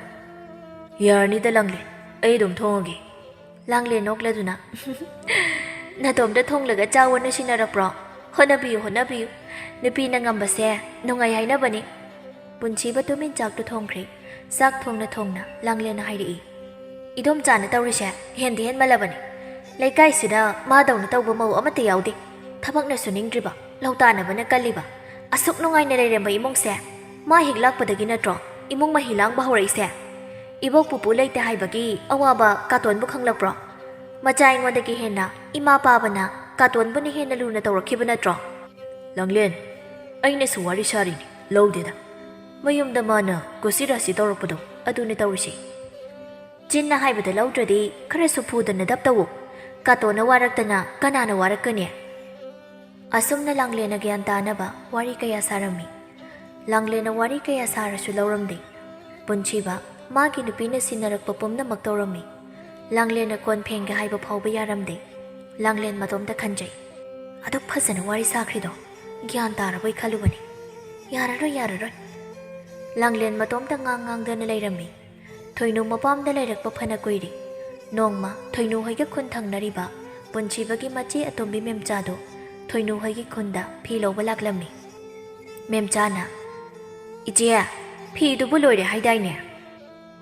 "ꯌꯥꯔꯅꯤꯗ ꯂꯥꯡꯂꯦꯟ, ꯑꯩ ꯑꯗꯨꯝ ꯊꯣꯡꯉꯒꯦ꯫" ꯂꯥꯡꯂꯦꯟ ꯅꯣꯛꯂꯗꯨꯅ, "ꯅꯇꯣꯝꯇ ꯊꯣꯡꯂꯒ ꯆꯥꯎꯑꯣꯅ ꯁꯤꯟꯅꯔꯛꯄ꯭ꯔꯣ? ꯍꯣꯠꯅꯕꯤꯌꯨ, ꯍꯣꯠꯅꯕꯤꯌꯨ꯫ ꯅꯨꯄꯤꯅ ꯉꯝꯕꯁꯦ ꯅꯨꯡꯉꯥꯏ ꯍꯥꯏꯅꯕꯅꯤ꯫" ꯄꯨꯟꯁꯤꯕ ꯇꯨꯃꯤꯟ ꯆꯥꯛꯇꯨ ꯊꯣꯡꯈ꯭ꯔꯦ꯫ ꯆꯥꯛ ꯊꯣꯡꯅ ꯊꯣꯡꯅ ꯂꯥꯡꯂꯦꯟꯅ ꯍꯥꯏꯔꯛꯏ, "ꯏꯗꯣꯝꯆꯥꯅ ꯇꯧꯔꯤꯁꯦ ꯍꯦꯟꯗꯤ ꯍꯦꯟꯃꯜꯂꯕꯅꯤ꯫ ꯂꯩꯀꯥꯏꯁꯤꯗ ꯃꯥꯗꯧꯅ ꯇꯧꯕ ꯃꯧ ꯑꯃꯠꯇ ꯌꯥꯎꯗꯦ꯫ ꯊꯕꯛꯅ ꯁꯨꯅꯤꯡꯗ꯭ꯔꯤꯕ, ꯂꯧ ꯇꯥꯅꯕꯅ ꯀꯜꯂꯤꯕ꯫ ꯑꯁꯨꯛ ꯅꯨꯡꯉꯥꯏꯅ ꯂꯩꯔꯝꯕ ꯏꯃꯨꯡꯁꯦ ꯃꯥ ꯍꯦꯛ ꯂꯥꯛꯄꯗꯒꯤ ꯅꯠꯇ꯭ꯔꯣ ꯏꯃꯨꯡ ꯃꯍꯤ ꯂꯥꯡꯕ ꯍꯧꯔꯛꯏꯁꯦ? ꯏꯕꯣꯛ ꯄꯨꯄꯨ ꯂꯩꯇꯦ ꯍꯥꯏꯕꯒꯤ ꯑꯋꯥꯕ ꯀꯥꯇꯣꯟꯕꯨ ꯈꯪꯂꯛꯄ꯭ꯔꯣ? ꯃꯆꯥ ꯑꯩꯉꯣꯟꯗꯒꯤ ꯍꯦꯟꯅ ꯏꯃꯥ ꯄꯥꯕꯅ ꯀꯥꯇꯣꯟꯕꯨꯅ ꯍꯦꯟꯅ ꯂꯨꯅ ꯇꯧꯔꯛꯈꯤꯕ ꯅꯠꯇ꯭ꯔꯣ?" "ꯂꯥꯡꯂꯦꯟ, ꯑꯩꯅꯁꯨ ꯋꯥꯔꯤ ꯁꯥꯔꯤꯅꯤ, ꯂꯧꯗꯦꯗ꯫ ꯃꯌꯨꯝꯗ ꯃꯥꯅ ꯀꯨꯁꯤ ꯔꯥꯁꯤ ꯇꯧꯔꯛꯄꯗꯣ ꯑꯗꯨꯅ ꯇꯧꯔꯤꯁꯦ꯫ ꯆꯤꯟꯅ ꯍꯥꯏꯕꯗ ꯂꯧꯗ꯭ꯔꯗꯤ ꯈꯔꯁꯨ ꯐꯨꯗꯅ ꯗꯞ ꯇꯧꯋꯣ꯫ ꯀꯥꯇꯣꯟꯅ ꯋꯥꯔꯛꯇꯅ ꯀꯅꯥꯅ ꯋꯥꯔꯛꯀꯅꯤ?" ꯑꯁꯨꯝꯅ ꯂꯥꯡꯂꯦꯟꯅ ꯒ꯭ꯌꯥꯟ ꯇꯥꯅꯕ ꯋꯥꯔꯤ ꯀꯌꯥ ꯁꯥꯔꯝꯃꯤ꯫ ꯂꯥꯡꯂꯦꯟꯅ ꯋꯥꯔꯤ ꯀꯌꯥ ꯁꯥꯔꯁꯨ ꯂꯧꯔꯝꯗꯦ꯫ ꯄꯨꯟꯁꯤꯕ ꯃꯥꯒꯤ ꯅꯨꯄꯤꯅ ꯁꯤꯟꯅꯔꯛꯄ ꯄꯨꯝꯅꯃꯛ ꯇꯧꯔꯝꯃꯤ꯫ ꯂꯥꯡꯂꯦꯟꯅ ꯀꯣꯟ ꯐꯦꯡꯒꯦ ꯍꯥꯏꯕ ꯐꯥꯎꯕ ꯌꯥꯔꯝꯗꯦ꯫ ꯂꯥꯡꯂꯦꯟ ꯃꯇꯣꯝꯇ ꯈꯟꯖꯩ, "ꯑꯗꯨꯛ ꯐꯖꯅ ꯋꯥꯔꯤ ꯁꯥꯈ꯭ꯔꯤꯗꯣ ꯒ꯭ꯌꯥꯟ ꯇꯥꯔꯕꯣꯏ ꯈꯜꯂꯨꯕꯅꯤ꯫ ꯌꯥꯔꯔꯣꯏ, ꯌꯥꯔꯔꯣꯏ꯫" ꯂꯥꯡꯂꯦꯟ ꯃꯇꯣꯝꯇ ꯉꯥꯡ ꯉꯥꯡꯗꯅ ꯂꯩꯔꯝꯃꯤ꯫ ꯊꯣꯏꯅꯨ ꯃꯄꯥꯝꯗ ꯂꯩꯔꯛꯄ ꯐꯅ ꯀꯨꯏꯔꯦ꯫ ꯅꯣꯡꯃ ꯊꯣꯏꯅꯨ ꯍꯣꯏꯒ ꯈꯨꯟ ꯊꯪꯅꯔꯤꯕ ꯄꯨꯟꯁꯤꯕꯒꯤ ꯃꯆꯦ ꯑꯇꯣꯝꯕꯤ ꯃꯦꯝꯆꯥꯗꯣ ꯊꯣꯏꯅꯨ ꯍꯣꯏꯒꯤ ꯈꯨꯟꯗ ꯐꯤ ꯂꯧꯕ ꯂꯥꯛꯂꯝꯃꯤ꯫ ꯃꯦꯝꯆꯥꯅ, "ꯏꯆꯦ, ꯐꯤꯗꯨꯕꯨ ꯂꯣꯏꯔꯦ ꯍꯥꯏꯗꯥꯏꯅꯦ?"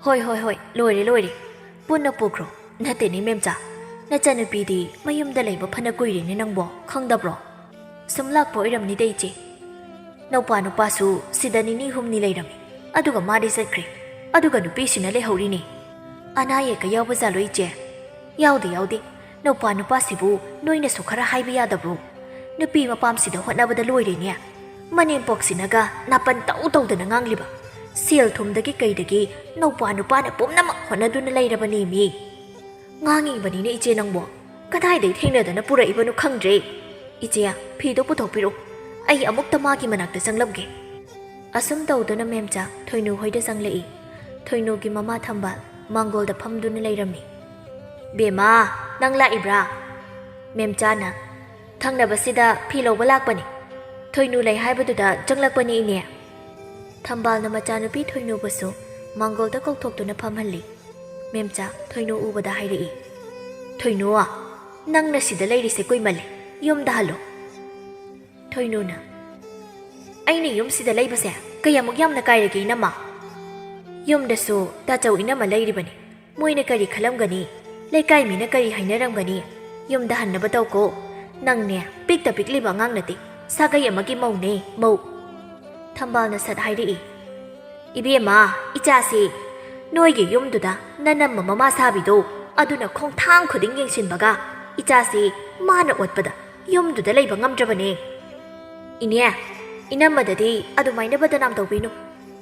"ꯍꯣꯏ, ꯍꯣꯏ, ꯍꯣꯏ, ꯂꯣꯏꯔꯦ, ꯂꯣꯏꯔꯦ꯫ ꯄꯨꯟꯅ ꯄꯨꯈ꯭ꯔꯣ꯫ ꯅꯠꯇꯦꯅꯦ ꯃꯦꯝꯆꯥ, ꯅꯆꯟꯅꯨꯄꯤꯗꯤ ꯃꯌꯨꯝꯗ ꯂꯩꯕ ꯐꯅ ꯀꯨꯏꯔꯦꯅꯦ ꯅꯪꯕꯣ, ꯈꯪꯗꯕ꯭ꯔꯣ?" "ꯁꯨꯝ ꯂꯥꯛꯄ ꯑꯣꯏꯔꯝꯅꯤꯗ ꯏꯆꯦ꯫ ꯅꯧꯄꯥ ꯅꯨꯄꯥꯁꯨ ꯁꯤꯗ ꯅꯤꯅꯤ ꯍꯨꯝꯅꯤ ꯂꯩꯔꯝꯃꯤ, ꯑꯗꯨꯒ ꯃꯥꯗꯤ ꯆꯠꯈ꯭ꯔꯦ꯫ ꯑꯗꯨꯒ ꯅꯨꯄꯤꯁꯤꯅ ꯂꯩꯍꯧꯔꯤꯅꯦ꯫ ꯑꯅꯥ ꯑꯌꯦꯛꯀ ꯌꯥꯎꯕ ꯖꯥꯠꯂꯣ ꯏꯆꯦ?" "ꯌꯥꯎꯗꯦ, ꯌꯥꯎꯗꯦ꯫ ꯅꯧꯄꯥ ꯅꯨꯄꯥꯁꯤꯕꯨ ꯅꯣꯏꯅꯁꯨ ꯈꯔ ꯍꯥꯏꯕ ꯌꯥꯗꯕ꯭ꯔꯣ? ꯅꯨꯄꯤ ꯃꯄꯥꯝꯁꯤꯗ ꯍꯣꯠꯅꯕꯗ ꯂꯣꯏꯔꯦꯅꯦ꯫ ꯃꯅꯦꯝꯄꯣꯛꯁꯤꯅꯒ ꯅꯥꯄꯟ ꯇꯧ ꯇꯧꯗꯅ ꯉꯥꯡꯂꯤꯕ꯫ ꯁꯦꯜ ꯊꯨꯝꯗꯒꯤ ꯀꯩꯗꯒꯤ ꯅꯧꯄꯥ ꯅꯨꯄꯥꯅ ꯄꯨꯝꯅꯃꯛ ꯍꯣꯠꯅꯗꯨꯅ ꯂꯩꯔꯕꯅꯦꯃꯤ꯫ ꯉꯥꯡꯉꯤꯕꯅꯤꯅꯦ ꯏꯆꯦ ꯅꯪꯕꯣ꯫ ꯀꯗꯥꯏꯗꯩ ꯊꯦꯡꯅꯗꯅ ꯄꯨꯔꯛꯏꯕꯅꯣ ꯈꯪꯗ꯭ꯔꯦ꯫ ꯏꯆꯦ, ꯐꯤꯗꯣ ꯄꯨꯊꯣꯛꯄꯤꯔꯣ꯫ ꯑꯩ ꯑꯃꯨꯛꯇ ꯃꯥꯒꯤ ꯃꯅꯥꯛꯇ ꯆꯪꯂꯝꯒꯦ꯫" ꯑꯁꯨꯝ ꯇꯧꯗꯨꯅ ꯃꯦꯝꯆꯥ ꯊꯣꯏꯅꯨ ꯍꯣꯏꯗ ꯆꯪꯂꯛꯏ꯫ ꯊꯣꯏꯅꯨꯒꯤ ꯃꯃꯥ ꯊꯝꯕꯥꯜ ꯃꯥꯡꯒꯣꯜꯗ ꯐꯝꯗꯨꯅ ꯂꯩꯔꯝꯃꯤ꯫ "ꯕꯦꯝꯃ, ꯅꯪ ꯂꯥꯛꯏꯕ꯭ꯔꯥ?" ꯃꯦꯝꯆꯥꯅ, "ꯊꯪꯅꯕꯁꯤꯗ ꯐꯤ ꯂꯧꯕ ꯂꯥꯛꯄꯅꯤ꯫ ꯊꯣꯏꯅꯨ ꯂꯩ ꯍꯥꯏꯕꯗꯨꯗ ꯆꯪꯂꯛꯄꯅꯤ, ꯏꯅꯦ꯫" ꯊꯝꯕꯥꯜꯅ ꯃꯆꯥꯅꯨꯄꯤ ꯊꯣꯏꯅꯨꯕꯨꯁꯨ ꯃꯥꯡꯒꯣꯜꯗ ꯀꯧꯊꯣꯛꯇꯨꯅ ꯐꯝꯍꯜꯂꯤ꯫ ꯃꯦꯝꯆꯥ ꯊꯣꯏꯅꯨ ꯎꯕꯗ ꯍꯥꯏꯔꯛꯏ, "ꯊꯣꯏꯅꯨ, ꯅꯪꯅ ꯁꯤꯗ ꯂꯩꯔꯤꯁꯦ ꯀꯨꯏꯃꯜꯂꯦ, ꯌꯨꯝꯗ ꯍꯜꯂꯣ꯫" ꯊꯣꯏꯅꯨꯅ, "ꯑꯩꯅ ꯌꯨꯝꯁꯤꯗ ꯂꯩꯕꯁꯦ ꯀꯌꯥꯃꯨꯛ ꯌꯥꯝꯅ ꯀꯥꯏꯔꯒꯦ, ꯏꯅꯝꯃ? ꯌꯨꯝꯗꯁꯨ ꯇꯥꯆꯧ ꯏꯅꯝꯃ ꯂꯩꯔꯤꯕꯅꯤ꯫ ꯃꯣꯏꯅ ꯀꯔꯤ ꯈꯜꯂꯝꯒꯅꯤ? ꯂꯩꯀꯥꯏ ꯃꯤꯅ ꯀꯔꯤ ꯍꯥꯏꯅꯔꯝꯒꯅꯤ? ꯌꯨꯝꯗ ꯍꯟꯅꯕ ꯇꯧꯀꯣ꯫ ꯅꯪꯅꯦ, ꯄꯤꯛꯇ ꯄꯤꯛꯂꯤꯕ ꯑꯉꯥꯡ ꯅꯠꯇꯦ, ꯁꯥꯒꯩ ꯑꯃꯒꯤ ꯃꯧꯅꯦ, ꯃꯧ꯫" ꯊꯝꯕꯥꯜꯅ ꯁꯠ ꯍꯥꯏꯔꯛꯏ, "ꯏꯕꯦꯝꯃ, ꯏꯆꯥꯁꯤ ꯅꯣꯏꯒꯤ ꯌꯨꯝꯗꯨꯗ ꯅꯅꯝꯃ ꯃꯃꯥ ꯁꯥꯕꯤꯗꯣ, ꯑꯗꯨꯅ ꯈꯣꯡꯊꯥꯡ ꯈꯨꯗꯤꯡ ꯌꯦꯡꯁꯤꯟꯕꯒ ꯏꯆꯥꯁꯤ ꯃꯥꯅ ꯑꯣꯠꯄꯗ ꯌꯨꯝꯗꯨꯗ ꯂꯩꯕ ꯉꯝꯗ꯭ꯔꯕꯅꯦ꯫" "ꯏꯅꯦ, ꯏꯅꯝꯃꯗꯗꯤ ꯑꯗꯨꯃꯥꯏꯅ ꯕꯗꯅꯥꯝ ꯇꯧꯕꯤꯅꯨ꯫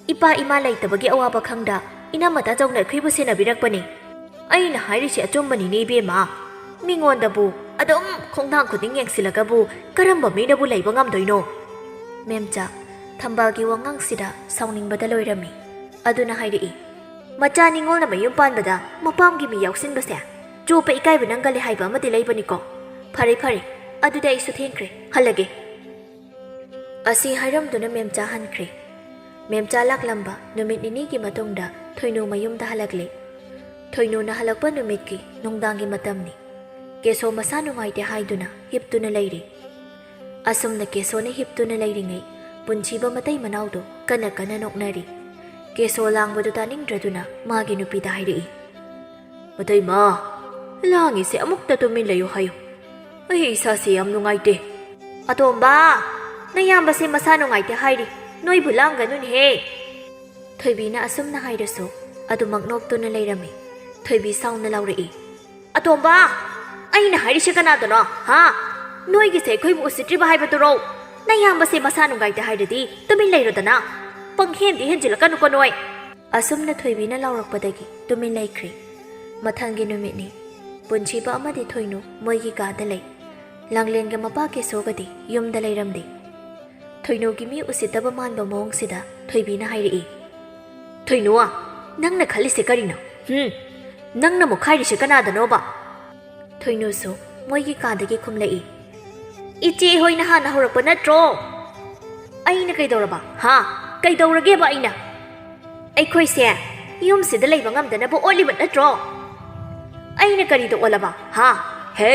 ꯏꯄꯥ ꯏꯃꯥ ꯂꯩꯇꯕꯒꯤ ꯑꯋꯥꯕ ꯈꯪꯗ ꯏꯅꯝꯃ ꯇꯥꯆꯧꯅ ꯑꯩꯈꯣꯏꯕꯨ ꯁꯦꯟꯅꯕꯤꯔꯛꯄꯅꯦ꯫ ꯑꯩꯅ ꯍꯥꯏꯔꯤꯁꯤ ꯑꯆꯨꯝꯕꯅꯤꯅꯦ, ꯏꯕꯦꯝꯃ꯫ ꯃꯤꯉꯣꯟꯗꯕꯨ ꯑꯗꯨꯝ ꯈꯣꯡꯊꯥꯡ ꯈꯨꯗꯤꯡ ꯌꯦꯡꯁꯤꯜꯂꯒꯕꯨ ꯀꯔꯝꯕ ꯃꯤꯅꯕꯨ ꯂꯩꯕ ꯉꯝꯗꯣꯏꯅꯣ?" ꯃꯦꯝꯆꯥ ꯊꯝꯕꯥꯜꯒꯤ ꯋꯥꯉꯥꯡꯁꯤꯗ ꯁꯥꯎꯅꯤꯡꯕꯗ ꯂꯣꯏꯔꯝꯃꯤ꯫ ꯑꯗꯨꯅ ꯍꯥꯏꯔꯛꯏ, "ꯃꯆꯥ ꯅꯤꯉꯣꯜꯅ ꯃꯌꯨꯝ ꯄꯥꯟꯕꯗ ꯃꯄꯥꯝꯒꯤ ꯃꯤ ꯌꯥꯎꯁꯤꯟꯕꯁꯦ ꯆꯣꯞꯄ ꯏꯀꯥꯏꯕ ꯅꯪꯒꯜꯂꯦ ꯍꯥꯏꯕ ꯑꯃꯗꯤ ꯂꯩꯕꯅꯤꯀꯣ꯫ ꯐꯔꯦ, ꯐꯔꯦ, ꯑꯗꯨꯗꯤ ꯑꯩꯁꯨ ꯊꯦꯡꯈ꯭ꯔꯦ, ꯍꯜꯂꯒꯦ꯫" ꯑꯁꯤ ꯍꯥꯏꯔꯝꯗꯨꯅ ꯃꯦꯝꯆꯥ ꯍꯟꯈ꯭ꯔꯦ꯫ ꯃꯦꯝꯆꯥ ꯂꯥꯛꯂꯝꯕ ꯅꯨꯃꯤꯠ ꯅꯤꯅꯤꯒꯤ ꯃꯇꯨꯡꯗ ꯊꯣꯏꯅꯨ ꯃꯌꯨꯝꯗ ꯍꯜꯂꯛꯂꯦ꯫ ꯊꯣꯏꯅꯨꯅ ꯍꯜꯂꯛꯄ ꯅꯨꯃꯤꯠꯀꯤ ꯅꯨꯡꯗꯥꯡꯒꯤ ꯃꯇꯝꯅꯤ꯫ ꯀꯦꯁꯣ ꯃꯁꯥ ꯅꯨꯡꯉꯥꯏꯇꯦ ꯍꯥꯏꯗꯨꯅ ꯍꯤꯞꯇꯨꯅ ꯂꯩꯔꯤ꯫ ꯑꯁꯨꯝꯅ ꯀꯦꯁꯣꯅ ꯍꯤꯞꯇꯨꯅ ꯂꯩꯔꯤꯉꯩ, ꯄꯨꯟꯁꯤꯕ ꯃꯇꯩ ꯃꯅꯥꯎꯗꯨ ꯀꯟꯅ ꯀꯟꯅ ꯅꯣꯛꯅꯔꯤ꯫ ꯀꯦꯁꯣ ꯂꯥꯡꯕꯗꯨ ꯇꯥꯅꯤꯡꯗ꯭ꯔꯗꯨꯅ ꯃꯥꯒꯤ ꯅꯨꯄꯤꯗ ꯍꯥꯏꯔꯛꯏ, "ꯃꯇꯩꯃ, ꯂꯥꯡꯉꯤꯁꯦ ꯑꯃꯨꯛꯇ ꯇꯨꯃꯤꯟ ꯂꯩꯌꯨ ꯍꯥꯏꯌꯨ꯫ ꯑꯩ ꯏꯁꯥꯁꯦ ꯌꯥꯝ ꯅꯨꯡꯉꯥꯏꯇꯦ꯫" "ꯑꯇꯣꯝꯕ, ꯅꯌꯥꯝꯕꯁꯦ ꯃꯁꯥ ꯅꯨꯡꯉꯥꯏꯇꯦ ꯍꯥꯏꯔꯤ, ꯅꯣꯏꯕꯨ ꯂꯥꯡꯒꯅꯨꯅꯦꯍꯦ꯫" ꯊꯣꯏꯕꯤꯅ ꯑꯁꯨꯝꯅ ꯍꯥꯏꯔꯁꯨ ꯑꯗꯨꯃꯛ ꯅꯣꯛꯇꯨꯅ ꯂꯩꯔꯝꯃꯤ꯫ ꯊꯣꯏꯕꯤ ꯁꯥꯎꯅ ꯂꯥꯎꯔꯛꯏ, "ꯑꯇꯣꯝꯕ, ꯑꯩꯅ ꯍꯥꯏꯔꯤꯁꯦ ꯀꯅꯥꯗꯅꯣ, ꯍꯥ? ꯅꯣꯏꯒꯤꯁꯦ ꯑꯩꯈꯣꯏꯕꯨ ꯎꯁꯤꯠꯇ꯭ꯔꯤꯕ ꯍꯥꯏꯕꯗꯨꯔꯣ? ꯅꯌꯥꯝꯕꯁꯦ ꯃꯁꯥ ꯅꯨꯡꯉꯥꯏꯇꯦ ꯍꯥꯏꯔꯗꯤ ꯇꯨꯃꯤꯟ ꯂꯩꯔꯣꯗꯅ꯫ ꯄꯪꯍꯦꯟꯗꯤ ꯍꯦꯟꯖꯤꯜꯂꯛꯀꯅꯨꯀꯣ ꯅꯣꯏ꯫" ꯑꯁꯨꯝꯅ ꯊꯣꯏꯕꯤꯅ ꯂꯥꯎꯔꯛꯄꯗꯒꯤ ꯇꯨꯃꯤꯟ ꯂꯩꯈ꯭ꯔꯦ꯫ ꯃꯊꯪꯒꯤ ꯅꯨꯃꯤꯠꯅꯤ꯫ ꯄꯨꯟꯁꯤꯕ ꯑꯃꯗꯤ ꯊꯣꯏꯅꯨ ꯃꯣꯏꯒꯤ ꯀꯥꯗ ꯂꯩ꯫ ꯂꯥꯡꯂꯦꯟꯒꯤ ꯃꯄꯥ ꯀꯦꯁꯣꯒꯗꯤ ꯌꯨꯝꯗ ꯂꯩꯔꯝꯗꯦ꯫ ꯊꯣꯏꯅꯨꯒꯤ ꯃꯤ ꯎꯁꯤꯠꯇꯕ ꯃꯥꯟꯕ ꯃꯑꯣꯡꯁꯤꯗ ꯊꯣꯏꯕꯤꯅ ꯍꯥꯏꯔꯛꯏ, "ꯊꯣꯏꯅꯨ, ꯅꯪꯅ ꯈꯜꯂꯤꯁꯦ ꯀꯔꯤꯅꯣ? ꯍꯨꯝ? "ꯅꯪꯅ ꯃꯨꯛꯈꯥꯏꯔꯤꯁꯦ ꯀꯅꯥꯗꯅꯣꯕ?" ꯊꯣꯏꯅꯨꯁꯨ ꯃꯣꯏꯒꯤ ꯀꯥꯗꯒꯤ ꯈꯨꯝꯂꯛꯏ꯫ "ꯏꯆꯦ ꯍꯣꯏꯅ ꯍꯥꯟꯅ ꯍꯧꯔꯛꯄ ꯅꯠꯇ꯭ꯔꯣ?" "ꯑꯩꯅ ꯀꯩꯗꯧꯔꯕ? ꯍꯥ? ꯀꯩꯗꯧꯔꯒꯦꯕ ꯑꯩꯅ?" "ꯑꯩꯈꯣꯏꯁꯦ ꯌꯨꯝꯁꯤꯗ ꯂꯩꯕ ꯉꯝꯗꯅꯕ ꯑꯣꯠꯂꯤꯕ ꯅꯠꯇ꯭ꯔꯣ?" "ꯑꯩꯅ ꯀꯔꯤꯗ ꯑꯣꯠꯂꯕ? ꯍꯥ? ꯍꯦ,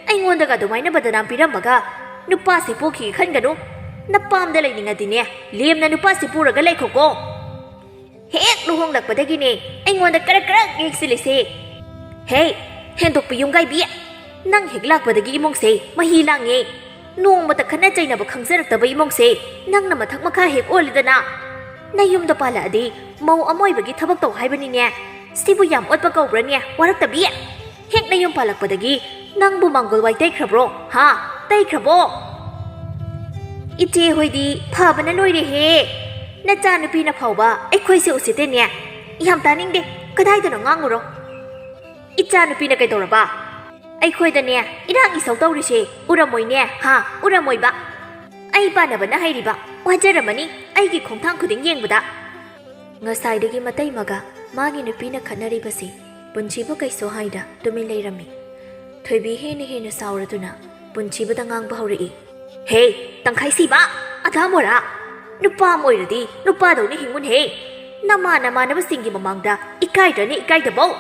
ꯑꯩꯉꯣꯟꯗꯒ ꯑꯗꯨꯃꯥꯏꯅ ꯕꯗꯅꯥꯝ ꯄꯤꯔꯝꯃꯒ ꯅꯨꯄꯥꯁꯦ ꯄꯣꯛꯈꯤꯒꯦ ꯈꯟꯒꯅꯨ꯫ ꯅꯄꯥꯝꯗ ꯂꯩꯅꯤꯡꯉꯗꯤꯅꯦ, ꯂꯦꯝꯅ ꯅꯨꯄꯥꯁꯦ ꯄꯨꯔꯒ ꯂꯩꯈꯣꯀꯣ꯫ ꯍꯦꯛ ꯂꯨꯍꯣꯡꯂꯛꯄꯗꯒꯤꯅꯦ ꯑꯩꯉꯣꯟꯗ ꯀꯔꯛ ꯀꯔꯛ ꯌꯦꯛꯁꯤꯜꯂꯤꯁꯦ꯫ ꯍꯦ, ꯍꯦꯟꯗꯣꯛꯄꯤ ꯌꯨꯝꯒꯥꯏꯕꯤ, ꯅꯪ ꯍꯦꯛ ꯂꯥꯛꯄꯗꯒꯤ ꯏꯃꯨꯡꯁꯦ ꯃꯍꯤ ꯂꯥꯡꯉꯦ꯫ ꯅꯣꯡꯃꯇ ꯈꯠꯅ ꯆꯩꯅꯕ ꯈꯪꯖꯔꯛꯇꯕ ꯏꯃꯨꯡꯁꯦ ꯅꯪꯅ ꯃꯊꯛ ꯃꯈꯥ ꯍꯦꯛ ꯑꯣꯜꯂꯤꯗꯅ꯫ ꯅꯌꯨꯝꯗ ꯄꯥꯜꯂꯛꯑꯗꯤ ꯃꯧ ꯑꯃ ꯑꯣꯏꯕꯒꯤ ꯊꯕꯛ ꯇꯧ ꯍꯥꯏꯕꯅꯤꯅꯦ꯫ ꯁꯤꯕꯨ ꯌꯥꯝ ꯑꯣꯠꯄ ꯀꯧꯕ꯭ꯔꯅꯦ, ꯋꯥꯔꯛꯇꯕꯤ? ꯍꯦꯛ ꯅꯌꯨꯝ ꯄꯥꯜꯂꯛꯄꯗꯒꯤ ꯅꯪꯕꯨ ꯃꯥꯡꯒꯣꯜ ꯋꯥꯏ ꯇꯩꯈ꯭ꯔꯕ꯭ꯔꯣ? ꯍꯥ? ꯇꯩꯈ꯭ꯔꯕꯣ?" "ꯏꯆꯦ ꯍꯣꯏꯗꯤ ꯐꯕꯅ ꯂꯣꯏꯔꯦꯍꯦ꯫ ꯅꯆꯥꯅꯨꯄꯤꯅ ꯐꯥꯎꯕ ꯑꯩꯈꯣꯏꯁꯦ ꯎꯁꯤꯠꯇꯦꯅꯦ꯫ ꯌꯥꯝ ꯇꯥꯅꯤꯡꯗꯦ, ꯀꯗꯥꯏꯗꯅꯣ ꯉꯥꯡꯉꯨꯔꯣ꯫" "ꯏꯆꯥꯅꯨꯄꯤꯅ ꯀꯩꯗꯧꯔꯕ?" "ꯑꯩꯈꯣꯏꯗꯅꯦ ꯏꯔꯥꯡ ꯏꯁꯧ ꯇꯧꯔꯤꯁꯦ ꯎꯔꯝꯃꯣꯏꯅꯦ, ꯍꯥ? ꯎꯔꯝꯃꯣꯏꯕ꯫ ꯑꯩ ꯄꯥꯟꯅꯕꯅ ꯍꯩꯔꯤꯕ, ꯋꯥꯖꯔꯝꯃꯅꯤ ꯑꯩꯒꯤ ꯈꯣꯡꯊꯥꯡ ꯈꯨꯗꯤꯡ ꯌꯦꯡꯕꯗ꯫" ꯉꯁꯥꯏꯗꯒꯤ ꯃꯇꯩꯃꯒ ꯃꯥꯒꯤ ꯅꯨꯄꯤꯅ ꯈꯠꯅꯔꯤꯕꯁꯤ ꯄꯨꯟꯁꯤꯕꯨ ꯀꯩꯁꯨ ꯍꯥꯏꯗ ꯇꯨꯃꯤꯟ ꯂꯩꯔꯝꯃꯤ꯫ ꯊꯣꯏꯕꯤ ꯍꯦꯟꯅ ꯍꯦꯟꯅ ꯁꯥꯎꯔꯗꯨꯅ ꯄꯨꯟꯁꯤꯕꯗ ꯉꯥꯡꯕ ꯍꯧꯔꯛꯏ꯫ "ꯍꯦ, ꯇꯪꯈꯥꯏ ꯁꯤꯕ, ꯑꯙꯥ ꯃꯣꯔꯥ! ꯅꯨꯄꯥ ꯑꯃ ꯑꯣꯏꯔꯗꯤ ꯅꯨꯄꯥꯗꯧꯅ ꯍꯤꯡꯉꯨꯅꯦꯍꯦ꯫ ꯅꯃꯥꯟ ꯅꯃꯥꯟꯅꯕꯁꯤꯡꯒꯤ ꯃꯃꯥꯡꯗ ꯏꯀꯥꯏꯗ꯭ꯔꯅꯦ, ꯏꯀꯥꯏꯗꯕꯧ?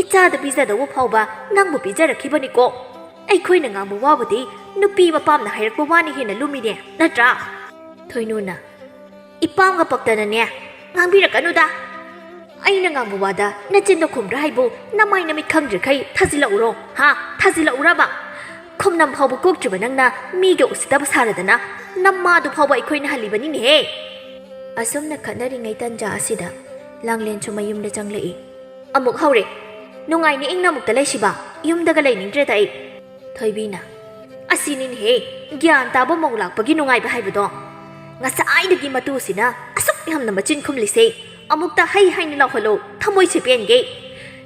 ꯏꯆꯥꯗ ꯄꯤꯖꯗꯧꯕ ꯐꯥꯎꯕ ꯅꯪꯕꯨ ꯄꯤꯖꯔꯛꯈꯤꯕꯅꯤꯀꯣ꯫ ꯑꯩꯈꯣꯏꯅ ꯉꯥꯡꯕ ꯋꯥꯕꯨꯗꯤ ꯅꯨꯄꯤ ꯃꯄꯥꯝꯅ ꯍꯥꯏꯔꯛꯄ ꯋꯥꯅ ꯍꯦꯟꯅ ꯂꯨꯝꯃꯤꯅꯦ, ꯅꯠꯇ꯭ꯔꯥ?" ꯊꯣꯏꯅꯨꯅ, "ꯏꯄꯥꯝꯒ ꯄꯛꯇꯅꯅꯦ ꯉꯥꯡꯕꯤꯔꯛꯀꯅꯨꯗ꯫ ꯑꯩꯅ ꯉꯥꯡꯕ ꯋꯥꯗ ꯅꯆꯤꯟꯗꯣ ꯈꯨꯝꯕ꯭ꯔꯥ ꯍꯥꯏꯕꯨ? ꯅꯃꯥꯏ ꯅꯃꯤꯠ ꯈꯪꯗ꯭ꯔꯤꯈꯩ ꯊꯥꯖꯤꯜꯂꯛꯎꯔꯣ, ꯍꯥ? ꯊꯥꯖꯤꯜꯂꯛꯎꯔꯕ? ꯈꯨꯝꯅꯝ ꯐꯥꯎꯕ ꯀꯣꯛꯇ꯭ꯔꯤꯕ ꯅꯪꯅ ꯃꯤꯒ ꯎꯁꯤꯠꯇꯕ ꯁꯥꯔꯗꯅ ꯅꯃꯥꯗꯨ ꯐꯥꯎꯕ ꯑꯩꯈꯣꯏꯅ ꯍꯜꯂꯤꯕꯅꯤꯅꯦꯍꯦ!" ꯑꯁꯨꯝꯅ ꯈꯠꯅꯔꯤꯉꯩ ꯇꯟꯖꯥ ꯑꯁꯤꯗ ꯂꯥꯡꯂꯦꯟꯁꯨ ꯃꯌꯨꯝꯗ ꯆꯪꯂꯛꯏ꯫ "ꯑꯃꯨꯛ ꯍꯧꯔꯦ꯫ ꯅꯨꯡꯉꯥꯏꯅ ꯏꯪꯅ ꯑꯃꯨꯛꯇ ꯂꯩꯁꯤꯕ꯫ ꯌꯨꯝꯗꯒ ꯂꯩꯅꯤꯡꯗ꯭ꯔꯦꯗ ꯑꯩ꯫" ꯊꯣꯏꯕꯤꯅ, "ꯑꯁꯤꯅꯤꯅꯦꯍꯦ ꯒ꯭ꯌꯥꯟ ꯇꯥꯕ ꯃꯧ ꯂꯥꯛꯄꯒꯤ ꯅꯨꯡꯉꯥꯏꯕ ꯍꯥꯏꯕꯗꯣ꯫ ꯉꯁꯥꯏꯗꯒꯤ ꯃꯇꯨꯁꯤꯅ ꯑꯁꯨꯛ ꯌꯥꯝꯅ ꯃꯆꯤꯟ ꯈꯨꯝꯂꯤꯁꯦ꯫ ꯑꯃꯨꯛꯇ ꯍꯩ ꯍꯥꯏꯅ ꯂꯥꯎꯍꯜꯂꯣ, ꯊꯃꯣꯏꯁꯦ ꯄꯦꯟꯒꯦ꯫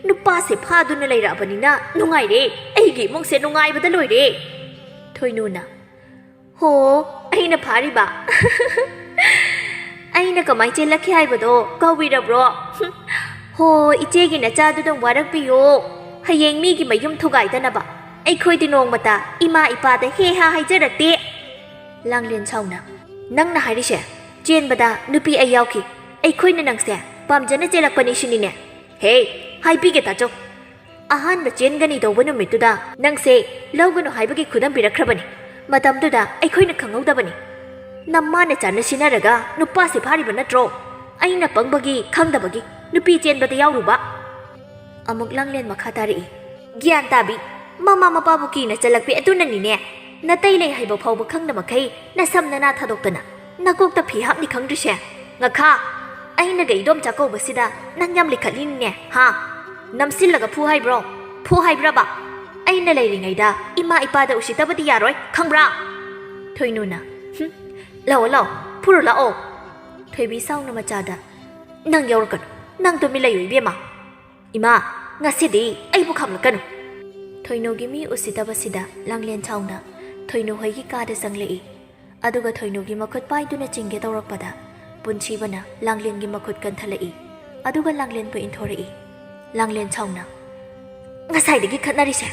ꯅꯨꯄꯥꯁꯦ ꯐꯥꯗꯨꯅ ꯂꯩꯔꯛꯑꯕꯅꯤꯅ ꯅꯨꯡꯉꯥꯏꯔꯦ꯫ ꯑꯩꯒꯤ ꯏꯃꯨꯡꯁꯦ ꯅꯨꯡꯉꯥꯏꯕꯗ ꯂꯣꯏꯔꯦ꯫" ꯊꯣꯏꯅꯨꯅ, "ꯍꯣ, ꯑꯩꯅ ꯐꯥꯔꯤꯕ? ꯑꯩꯅ ꯀꯃꯥꯏ ꯆꯦꯜꯂꯛꯈꯤ ꯍꯥꯏꯕꯗꯣ ꯀꯥꯎꯕꯤꯔꯕ꯭ꯔꯣ? ꯍꯣ, ꯏꯆꯦꯒꯤ ꯅꯆꯥꯗꯨꯗꯪ ꯋꯥꯔꯛꯄꯤꯌꯣ꯫ ꯍꯌꯦꯡ ꯃꯤꯒꯤ ꯃꯌꯨꯝ ꯊꯨꯒꯥꯏꯗꯅꯕ꯫ ꯑꯩꯈꯣꯏꯗꯤ ꯅꯣꯡꯃꯇ ꯏꯃꯥ ꯏꯄꯥꯗ ꯍꯦ ꯍꯥ ꯍꯥꯏꯖꯔꯛꯇꯦ꯫ ꯂꯥꯡꯂꯦꯟ ꯁꯥꯎꯅ, "ꯅꯪꯅ ꯍꯥꯏꯔꯤꯁꯦ? ꯆꯦꯟꯕꯗ ꯅꯨꯄꯤ ꯑꯩ ꯌꯥꯎꯈꯤ꯫ ꯑꯩꯈꯣꯏꯅ ꯅꯪꯁꯦ ꯄꯥꯝꯖꯅ ꯆꯦꯜꯂꯛꯄꯅꯤ ꯁꯤꯅꯤꯅꯦ? ꯍꯦ, ꯍꯥꯏꯕꯤꯒꯦ ꯇꯥꯆꯧ꯫ ꯑꯍꯥꯟꯕ ꯆꯦꯟꯒꯅꯤ ꯇꯧꯕ ꯅꯨꯃꯤꯠꯇꯨꯗ ꯅꯪꯁꯦ ꯂꯧꯒꯅꯨ ꯍꯥꯏꯕꯒꯤ ꯈꯨꯗꯝ ꯄꯤꯔꯛꯈ꯭ꯔꯕꯅꯤ꯫ ꯃꯇꯝꯗꯨꯗ ꯑꯩꯈꯣꯏꯅ ꯈꯪꯍꯧꯗꯕꯅꯤ꯫ ꯅꯃꯥꯅ ꯆꯥꯟꯅ ꯁꯤꯟꯅꯔꯒ ꯅꯨꯄꯥꯁꯦ ꯐꯥꯔꯤꯕ ꯅꯠꯇ꯭ꯔꯣ? ꯑꯩꯅ ꯄꯪꯕꯒꯤ ꯈꯪꯗꯕꯒꯤ ꯅꯨꯄꯤ ꯆꯦꯟꯕꯗ ꯌꯥꯎꯔꯨꯕ?" ꯑꯃꯨꯛ ꯂꯥꯡꯂꯦꯟ ꯃꯈꯥ ꯇꯥꯔꯛꯏ, "ꯒ꯭ꯌꯥꯟ ꯇꯥꯕꯤ, ꯃꯃꯥ ꯃꯄꯥꯕꯨ ꯀꯤꯅ ꯆꯠꯂꯛꯄꯤ ꯑꯗꯨꯅꯅꯤꯅꯦ꯫ ꯅꯇꯩ ꯂꯩ ꯍꯥꯏꯕ ꯐꯥꯎꯕ ꯈꯪꯗ ꯃꯈꯩ ꯅꯁꯝ ꯅꯅꯥ ꯊꯥꯗꯣꯛꯇꯅ ꯅꯀꯣꯛꯇ ꯐꯤ ꯍꯥꯞꯅꯤ ꯈꯪꯗ꯭ꯔꯤꯁꯦ꯫ ꯉꯈꯥ, ꯑꯩꯅꯒ ꯏꯗꯣꯝꯆꯥ ꯀꯧꯕꯁꯤꯗ ꯅꯪ ꯌꯥꯝ ꯂꯤꯈꯠꯂꯤꯅꯤꯅꯦ, ꯍꯥ? ꯅꯝꯁꯤꯜꯂꯒ ꯐꯨ ꯍꯥꯏꯕ꯭ꯔꯣ? ꯐꯨ ꯍꯥꯏꯕ꯭ꯔꯕ? ꯑꯩꯅ ꯂꯩꯔꯤꯉꯩꯗ ꯏꯃꯥ ꯏꯄꯥꯗ ꯎꯁꯤꯠꯇꯕꯗꯤ ꯌꯥꯔꯣꯏ, ꯈꯪꯕ꯭ꯔꯥ?" ꯊꯣꯏꯅꯨꯅ, "ꯍꯨꯝ, ꯂꯥꯛꯑꯣ, ꯂꯥꯛꯑꯣ, ꯐꯨꯔꯨ ꯂꯥꯛꯑꯣ꯫" ꯊꯣꯏꯕꯤ ꯁꯥꯎꯅ ꯃꯆꯥꯗ, "ꯅꯪ ꯌꯥꯎꯔꯛꯀꯅꯨ, ꯅꯪ ꯇꯨꯃꯤꯟ ꯂꯩꯌꯨ ꯏꯕꯦꯝꯃ꯫ ꯏꯃꯥ, ꯉꯁꯤꯗꯤ ꯑꯩꯕꯨ ꯈꯥꯝꯂꯛꯀꯅꯨ꯫" ꯊꯣꯏꯅꯨꯒꯤ ꯃꯤ ꯎꯁꯤꯠꯇꯕꯁꯤꯗ ꯂꯥꯡꯂꯦꯟ ꯁꯥꯎꯅ ꯊꯣꯏꯅꯨ ꯍꯣꯏꯒꯤ ꯀꯥꯗ ꯆꯪꯂꯛꯏ꯫ ꯑꯗꯨꯒ ꯊꯣꯏꯅꯨꯒꯤ ꯃꯈꯨꯠ ꯄꯥꯏꯗꯨꯅ ꯆꯤꯡꯒꯦ ꯇꯧꯔꯛꯄꯗ ꯄꯨꯟꯁꯤꯕꯅ ꯂꯥꯡꯂꯦꯟꯒꯤ ꯃꯈꯨꯠ ꯀꯟꯊꯂꯛꯏ꯫ ꯑꯗꯨꯒ ꯂꯥꯡꯂꯦꯟꯕꯨ ꯏꯟꯊꯣꯔꯛꯏ꯫ ꯂꯥꯡꯂꯦꯟ ꯁꯥꯎꯅ, "ꯉꯁꯥꯏꯗꯒꯤ ꯈꯠꯅꯔꯤꯁꯦ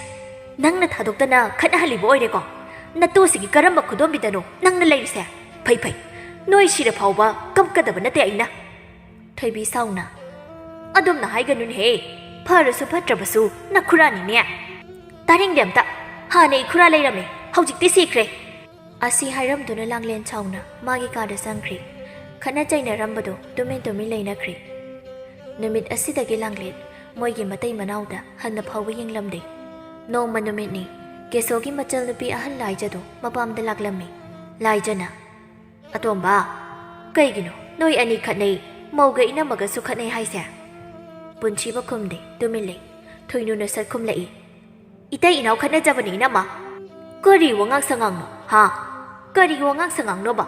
ꯅꯪꯅ ꯊꯥꯗꯣꯛꯇꯅ ꯈꯠꯅꯍꯜꯂꯤꯕ ꯑꯣꯏꯔꯦꯀꯣ? ꯅꯇꯨꯁꯤꯒꯤ ꯀꯔꯝꯕ ꯈꯨꯗꯣꯝꯕꯤꯗꯅꯣ ꯅꯪꯅ ꯂꯩꯔꯤꯁꯦ? ꯐꯩ ꯐꯩ, ꯅꯣꯏ ꯁꯤꯔ ꯐꯥꯎꯕ ꯀꯞꯀꯗꯕ ꯅꯠꯇꯦ ꯑꯩꯅ꯫" ꯊꯣꯏꯕꯤ ꯁꯥꯎꯅ, "ꯑꯗꯨꯝꯅ ꯍꯥꯏꯒꯅꯨꯅꯦꯍꯦ, ꯐꯔꯁꯨ ꯐꯠꯇ꯭ꯔꯕꯁꯨ ꯅꯈꯨꯔꯥꯅꯤꯅꯦ꯫" "ꯇꯥꯅꯤꯡꯗꯦ ꯑꯝꯇ꯫ ꯍꯥꯟꯅ ꯏꯈꯨꯔꯥ ꯂꯩꯔꯝꯃꯦ, ꯍꯧꯖꯤꯛꯇꯤ ꯁꯤꯈ꯭ꯔꯦ꯫" ꯑꯁꯤ ꯍꯥꯏꯔꯝꯗꯨꯅ ꯂꯥꯡꯂꯦꯟ ꯁꯥꯎꯅ ꯃꯥꯒꯤ ꯀꯥꯗ ꯆꯪꯈ꯭ꯔꯦ꯫ ꯈꯠꯅ ꯆꯩꯅꯔꯝꯕꯗꯣ ꯇꯨꯃꯤꯟ ꯇꯨꯃꯤꯟ ꯂꯩꯅꯈ꯭ꯔꯦ꯫ ꯅꯨꯃꯤꯠ ꯑꯁꯤꯗꯒꯤ ꯂꯥꯡꯂꯦꯟ ꯃꯣꯏꯒꯤ ꯃꯇꯩ ꯃꯅꯥꯎꯗ ꯍꯟꯅ ꯐꯥꯎꯕ ꯌꯦꯡꯂꯝꯗꯦ꯫ ꯅꯣꯡꯃ ꯅꯨꯃꯤꯠꯅꯤ, ꯀꯦꯁꯣꯒꯤ ꯃꯆꯜꯅꯨꯄꯤ ꯑꯍꯜ ꯂꯥꯏꯖꯗꯣ ꯃꯄꯥꯝꯗ ꯂꯥꯛꯂꯝꯃꯤ꯫ ꯂꯥꯏꯖꯅ, "ꯑꯇꯣꯝꯕ, ꯀꯩꯒꯤꯅꯣ ꯅꯣꯏ ꯑꯅꯤ ꯈꯠꯅꯩ, ꯃꯧꯒ ꯏꯅꯝꯃꯒꯁꯨ ꯈꯠꯅꯩ ꯍꯥꯏꯁꯦ?" ꯄꯨꯟꯁꯤꯕ ꯈꯨꯝꯗꯦ, ꯇꯨꯃꯤꯟ ꯂꯩ꯫ ꯊꯣꯏꯅꯨꯅ ꯁꯠ ꯈꯨꯝꯂꯛꯏ, "ꯏꯇꯩ ꯏꯅꯥꯎ ꯈꯠꯅꯖꯕꯅꯤ ꯏꯅꯝꯃ꯫" "ꯀꯔꯤ ꯋꯥꯉꯥꯡ ꯁꯉꯥꯡꯅꯣ, ꯍꯥ? ꯀꯔꯤ ꯋꯥꯉꯥꯡ ꯁꯉꯥꯡꯅꯣꯕ?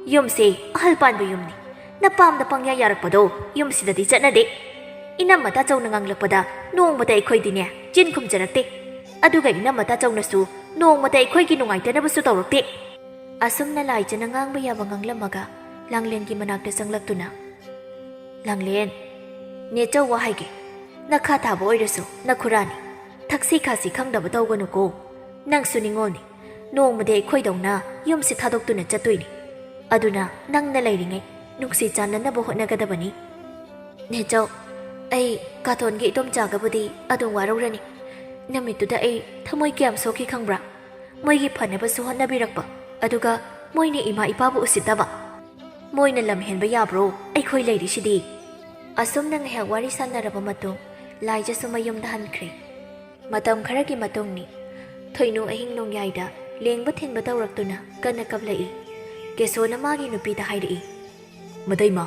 ꯌꯨꯝꯁꯦ ꯑꯍꯜ ꯄꯥꯟꯕ ꯌꯨꯝꯅꯤ꯫ ꯅꯄꯥꯝꯗ ꯄꯪꯌꯥ ꯌꯥꯔꯛꯄꯗꯣ ꯌꯨꯝꯁꯤꯗꯗꯤ ꯆꯠꯅꯗꯦ꯫ ꯏꯅꯝꯃ ꯇꯥꯆꯧꯅ ꯉꯥꯡꯂꯛꯄꯗ ꯅꯣꯡꯃꯇ ꯑꯩꯈꯣꯏꯗꯤꯅꯦ ꯆꯤꯟ ꯈꯨꯝꯖꯔꯛꯇꯦ꯫ ꯑꯗꯨꯒ ꯏꯅꯝꯃ ꯇꯥꯆꯧꯅꯁꯨ ꯅꯣꯡꯃꯇ ꯑꯩꯈꯣꯏꯒꯤ ꯅꯨꯡꯉꯥꯏꯇꯅꯕꯁꯨ ꯇꯧꯔꯛꯇꯦ꯫" ꯑꯁꯨꯝꯅ ꯂꯥꯏꯖꯅ ꯉꯥꯡꯕ ꯌꯥꯕ ꯉꯥꯡꯂꯝꯃꯒ ꯂꯥꯡꯂꯦꯟꯒꯤ ꯃꯅꯥꯛꯇ ꯆꯪꯂꯛꯇꯨꯅ, "ꯂꯥꯡꯂꯦꯟ, "ꯅꯦꯆꯧ, ꯋꯥ ꯍꯥꯏꯒꯦ꯫ ꯅꯈꯥ ꯊꯥꯕ ꯑꯣꯏꯔꯁꯨ ꯅꯈꯨꯔꯥꯅꯤ꯫ ꯊꯛꯁꯤ ꯈꯥꯁꯤ ꯈꯪꯗꯕ ꯇꯧꯒꯅꯨꯀꯣ꯫ ꯅꯪꯁꯨ ꯅꯤꯉꯣꯜꯅꯤ꯫ ꯅꯣꯡꯃꯗꯤ ꯑꯩꯈꯣꯏꯗꯧꯅ ꯌꯨꯝꯁꯤ ꯊꯥꯗꯣꯛꯇꯨꯅ ꯆꯠꯇꯣꯏꯅꯤ꯫ ꯑꯗꯨꯅ ꯅꯪꯅ ꯂꯩꯔꯤꯉꯩ ꯅꯨꯡꯁꯤ ꯆꯥꯟꯅꯅꯕ ꯍꯣꯠꯅꯒꯗꯕꯅꯤ꯫" "ꯅꯦꯆꯧ, ꯑꯩ ꯀꯥꯇꯣꯟꯒꯤ ꯏꯗꯣꯝꯆꯥꯒꯕꯨꯗꯤ ꯑꯗꯨꯝ ꯋꯥꯔꯧꯔꯅꯤ꯫ ꯅꯨꯃꯤꯠꯇꯨꯗ ꯑꯩ ꯊꯃꯣꯏ ꯀꯌꯥꯝ ꯁꯣꯛꯈꯤ ꯈꯪꯕ꯭ꯔꯥ? ꯃꯣꯏꯒꯤ ꯐꯅꯕꯁꯨ ꯍꯣꯠꯅꯕꯤꯔꯛꯄ, ꯑꯗꯨꯒ ꯃꯣꯏꯅ ꯏꯃꯥ ꯏꯄꯥꯕꯨ ꯎꯁꯤꯠꯇꯕ꯫ ꯃꯣꯏꯅ ꯂꯝ ꯍꯦꯟꯕ ꯌꯥꯕ꯭ꯔꯣ? ꯑꯩꯈꯣꯏ ꯂꯩꯔꯤꯁꯤꯗꯤ꯫" ꯑꯁꯨꯝꯅ ꯉꯥꯏꯍꯥꯛ ꯋꯥꯔꯤ ꯁꯥꯟꯅꯔꯕ ꯃꯇꯨꯡ, ꯂꯥꯏꯖꯁꯨ ꯃꯌꯨꯝꯗ ꯍꯟꯈ꯭ꯔꯦ꯫ ꯃꯇꯝ ꯈꯔꯒꯤ ꯃꯇꯨꯡꯅꯤ꯫ ꯊꯣꯏꯅꯨ ꯑꯍꯤꯡ ꯅꯣꯡꯌꯥꯏꯗ ꯂꯦꯡꯕ ꯊꯤꯟꯕ ꯇꯧꯔꯛꯇꯨꯅ ꯀꯟꯅ ꯀꯞꯂꯛꯏ꯫ ꯀꯦꯁꯣꯅ ꯃꯥꯒꯤ ꯅꯨꯄꯤꯗ ꯍꯥꯏꯔꯛꯏ, "ꯃꯇꯩꯃ,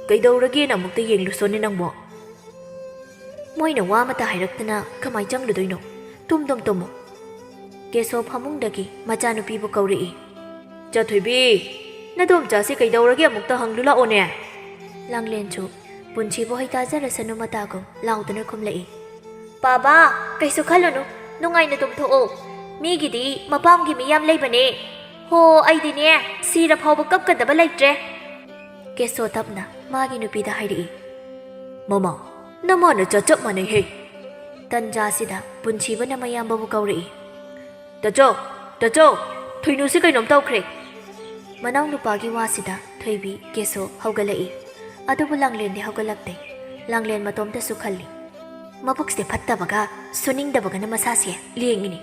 ꯀꯩꯗꯧꯔꯒꯦꯅ ꯑꯃꯨꯛꯇ ꯌꯦꯡꯂꯨꯁꯣꯅꯦ ꯅꯪꯕꯣ꯫ ꯃꯣꯏꯅ ꯋꯥ ꯑꯃꯇ ꯍꯥꯏꯔꯛꯇꯅ ꯀꯃꯥꯏ ꯆꯪꯂꯨꯗꯣꯏꯅꯣ? ꯇꯨꯝ, ꯇꯨꯝ, ꯇꯨꯝꯃꯨ꯫" ꯀꯦꯁꯣ ꯐꯃꯨꯡꯗꯒꯤ ꯃꯆꯥꯅꯨꯄꯤꯕꯨ ꯀꯧꯔꯛꯏ꯫ "ꯆꯥꯊꯣꯏꯕꯤ, ꯅꯗꯣꯝꯆꯥꯁꯦ ꯀꯩꯗꯧꯔꯒꯦ ꯑꯃꯨꯛꯇ ꯍꯪꯂꯨ ꯂꯥꯛꯑꯣꯅꯦ꯫" ꯂꯥꯡꯂꯦꯟꯁꯨ ꯄꯨꯟꯁꯤꯕꯨ ꯍꯩꯇꯥꯖꯔꯁꯅꯨ ꯃꯇꯥꯒꯨꯝ ꯂꯥꯎꯗꯨꯅ ꯈꯨꯝꯂꯛꯏ꯫ "ꯄꯥꯕꯥ, ꯀꯩꯁꯨ ꯈꯜꯂꯨꯅꯨ, ꯅꯨꯡꯉꯥꯏꯅ ꯇꯨꯝꯊꯣꯛꯑꯣ꯫ ꯃꯤꯒꯤꯗꯤ ꯃꯄꯥꯝꯒꯤ ꯃꯤ ꯌꯥꯝ ꯂꯩꯕꯅꯦ꯫ ꯍꯣ, ꯑꯩꯗꯤꯅꯦ, ꯁꯤꯔ ꯐꯥꯎꯕ ꯀꯞꯀꯗꯕ ꯂꯩꯇ꯭ꯔꯦ꯫" ꯀꯦꯁꯣ ꯇꯞꯅ ꯃꯥꯒꯤ ꯅꯨꯄꯤꯗ ꯍꯥꯏꯔꯛꯏ꯫ "ꯃꯃꯥ, ꯅꯃꯥ ꯅꯆꯥ ꯆꯞ ꯃꯥꯟꯅꯩꯍꯦ꯫" ꯇꯟꯖꯥꯁꯤꯗ ꯄꯨꯟꯁꯤꯕꯅ ꯃꯌꯥꯝꯕꯕꯨ ꯀꯧꯔꯛꯏ꯫ "ꯇꯥꯆꯧ, ꯇꯥꯆꯧ, ꯊꯣꯏꯅꯨꯁꯤ ꯀꯩꯅꯣꯝ ꯇꯧꯈ꯭ꯔꯦ꯫" ꯃꯅꯥꯎꯅꯨꯄꯥꯒꯤ ꯋꯥꯁꯤꯗ ꯊꯣꯏꯕꯤ, ꯀꯦꯁꯣ ꯍꯧꯒꯠꯂꯛꯏ꯫ ꯑꯗꯨꯕꯨ ꯂꯥꯡꯂꯦꯟꯗꯤ ꯍꯧꯒꯠꯂꯛꯇꯦ꯫ ꯂꯥꯡꯂꯦꯟ ꯃꯇꯣꯝꯇꯁꯨ ꯈꯜꯂꯤ, "ꯃꯕꯨꯛꯁꯦ ꯐꯠꯇꯕꯒ ꯁꯨꯅꯤꯡꯗꯕꯒꯅ ꯃꯁꯥꯁꯦ ꯂꯦꯡꯉꯤꯅꯦ꯫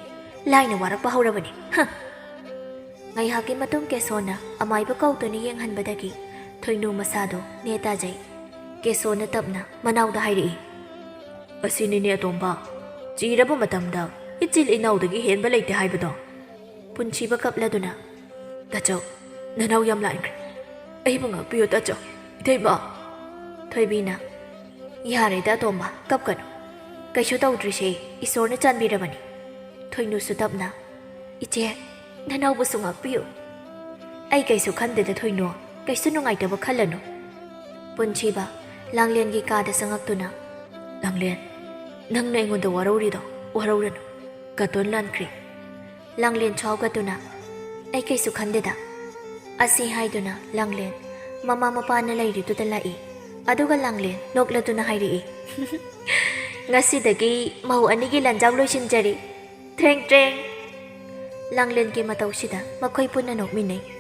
ꯂꯥꯏꯅ ꯋꯥꯔꯛꯄ ꯍꯧꯔꯕꯅꯦ꯫ ꯍ!" ꯉꯥꯏꯍꯥꯛꯀꯤ ꯃꯇꯨꯡ ꯀꯦꯁꯣꯅ ꯑꯃꯥꯏꯕ ꯀꯧꯗꯨꯅ ꯌꯦꯡꯍꯟꯕꯗꯒꯤ ꯊꯣꯏꯅꯨ ꯃꯁꯥꯗꯣ ꯅꯦ ꯇꯥꯖꯩ꯫ ꯀꯦꯁꯣꯅ ꯇꯞꯅ ꯃꯅꯥꯎꯗ ꯍꯥꯏꯔꯛꯏ, "ꯑꯁꯤꯅꯤꯅꯦ ꯑꯇꯣꯝꯕ, ꯆꯤꯔꯕ ꯃꯇꯝꯗ ꯏꯆꯤꯜ ꯏꯅꯥꯎꯗꯒꯤ ꯍꯦꯟꯕ ꯂꯩꯇꯦ ꯍꯥꯏꯕꯗꯣ꯫" ꯄꯨꯟꯁꯤꯕ ꯀꯞꯂꯗꯨꯅ, "ꯇꯥꯆꯧ, ꯅꯅꯥꯎ ꯌꯥꯝ ꯂꯥꯟꯈ꯭ꯔꯦ꯫ ꯑꯩꯕꯨ ꯉꯥꯛꯄꯤꯌꯨ ꯇꯥꯆꯧ, ꯏꯇꯩꯃ꯫" ꯊꯣꯏꯕꯤꯅ, "ꯌꯥꯔꯦꯗ ꯑꯇꯣꯝꯕ, ꯀꯞꯀꯅꯨ꯫ ꯀꯩꯁꯨ ꯇꯧꯗ꯭ꯔꯤꯁꯦ ꯏꯁꯣꯔꯅ ꯆꯥꯟꯕꯤꯔꯕꯅꯤ꯫" ꯊꯣꯏꯅꯨꯁꯨ ꯇꯞꯅ, "ꯏꯆꯦ, ꯅꯅꯥꯎꯕꯨꯁꯨ ꯉꯥꯛꯄꯤꯌꯨ꯫" "ꯑꯩ ꯀꯩꯁꯨ ꯈꯟꯗꯦꯗ ꯊꯣꯏꯅꯨ, ꯀꯩꯁꯨ ꯅꯨꯡꯉꯥꯏꯇꯕ ꯈꯜꯂꯅꯨ꯫" ꯄꯨꯟꯁꯤꯕ ꯂꯥꯡꯂꯦꯟꯒꯤ ꯀꯥꯗ ꯆꯪꯉꯛꯇꯨꯅ, "ꯂꯥꯡꯂꯦꯟ, ꯅꯪꯅ ꯑꯩꯉꯣꯟꯗ ꯋꯥꯔꯧꯔꯤꯗꯣ ꯋꯥꯔꯧꯔꯅꯨ꯫ ꯀꯥꯇꯣꯟ ꯂꯥꯟꯈ꯭ꯔꯦ꯫" ꯂꯥꯡꯂꯦꯟꯁꯨ ꯍꯧꯒꯠꯇꯨꯅ, "ꯑꯩ ꯀꯩꯁꯨ ꯈꯟꯗꯦꯗ꯫" ꯑꯁꯤ ꯍꯥꯏꯗꯨꯅ ꯂꯥꯡꯂꯦꯟ ꯃꯃꯥ ꯃꯄꯥꯅ ꯂꯩꯔꯤꯗꯨꯗ ꯂꯥꯛꯏ꯫ ꯑꯗꯨꯒ ꯂꯥꯡꯂꯦꯟ ꯅꯣꯛꯂꯗꯨꯅ ꯍꯥꯏꯔꯛꯏ, "ꯉꯁꯤꯗꯒꯤ ꯃꯧ ꯑꯅꯤꯒꯤ ꯂꯟꯖꯥꯎ ꯂꯣꯏꯁꯤꯟꯖꯔꯦ꯫ ꯇ꯭ꯔꯦꯡ ꯇ꯭ꯔꯦꯡ!" ꯂꯥꯡꯂꯦꯟꯒꯤ ꯃꯇꯧꯁꯤꯗ ꯃꯈꯣꯏ ꯄꯨꯟꯅ ꯅꯣꯛꯃꯤꯟꯅꯩ꯫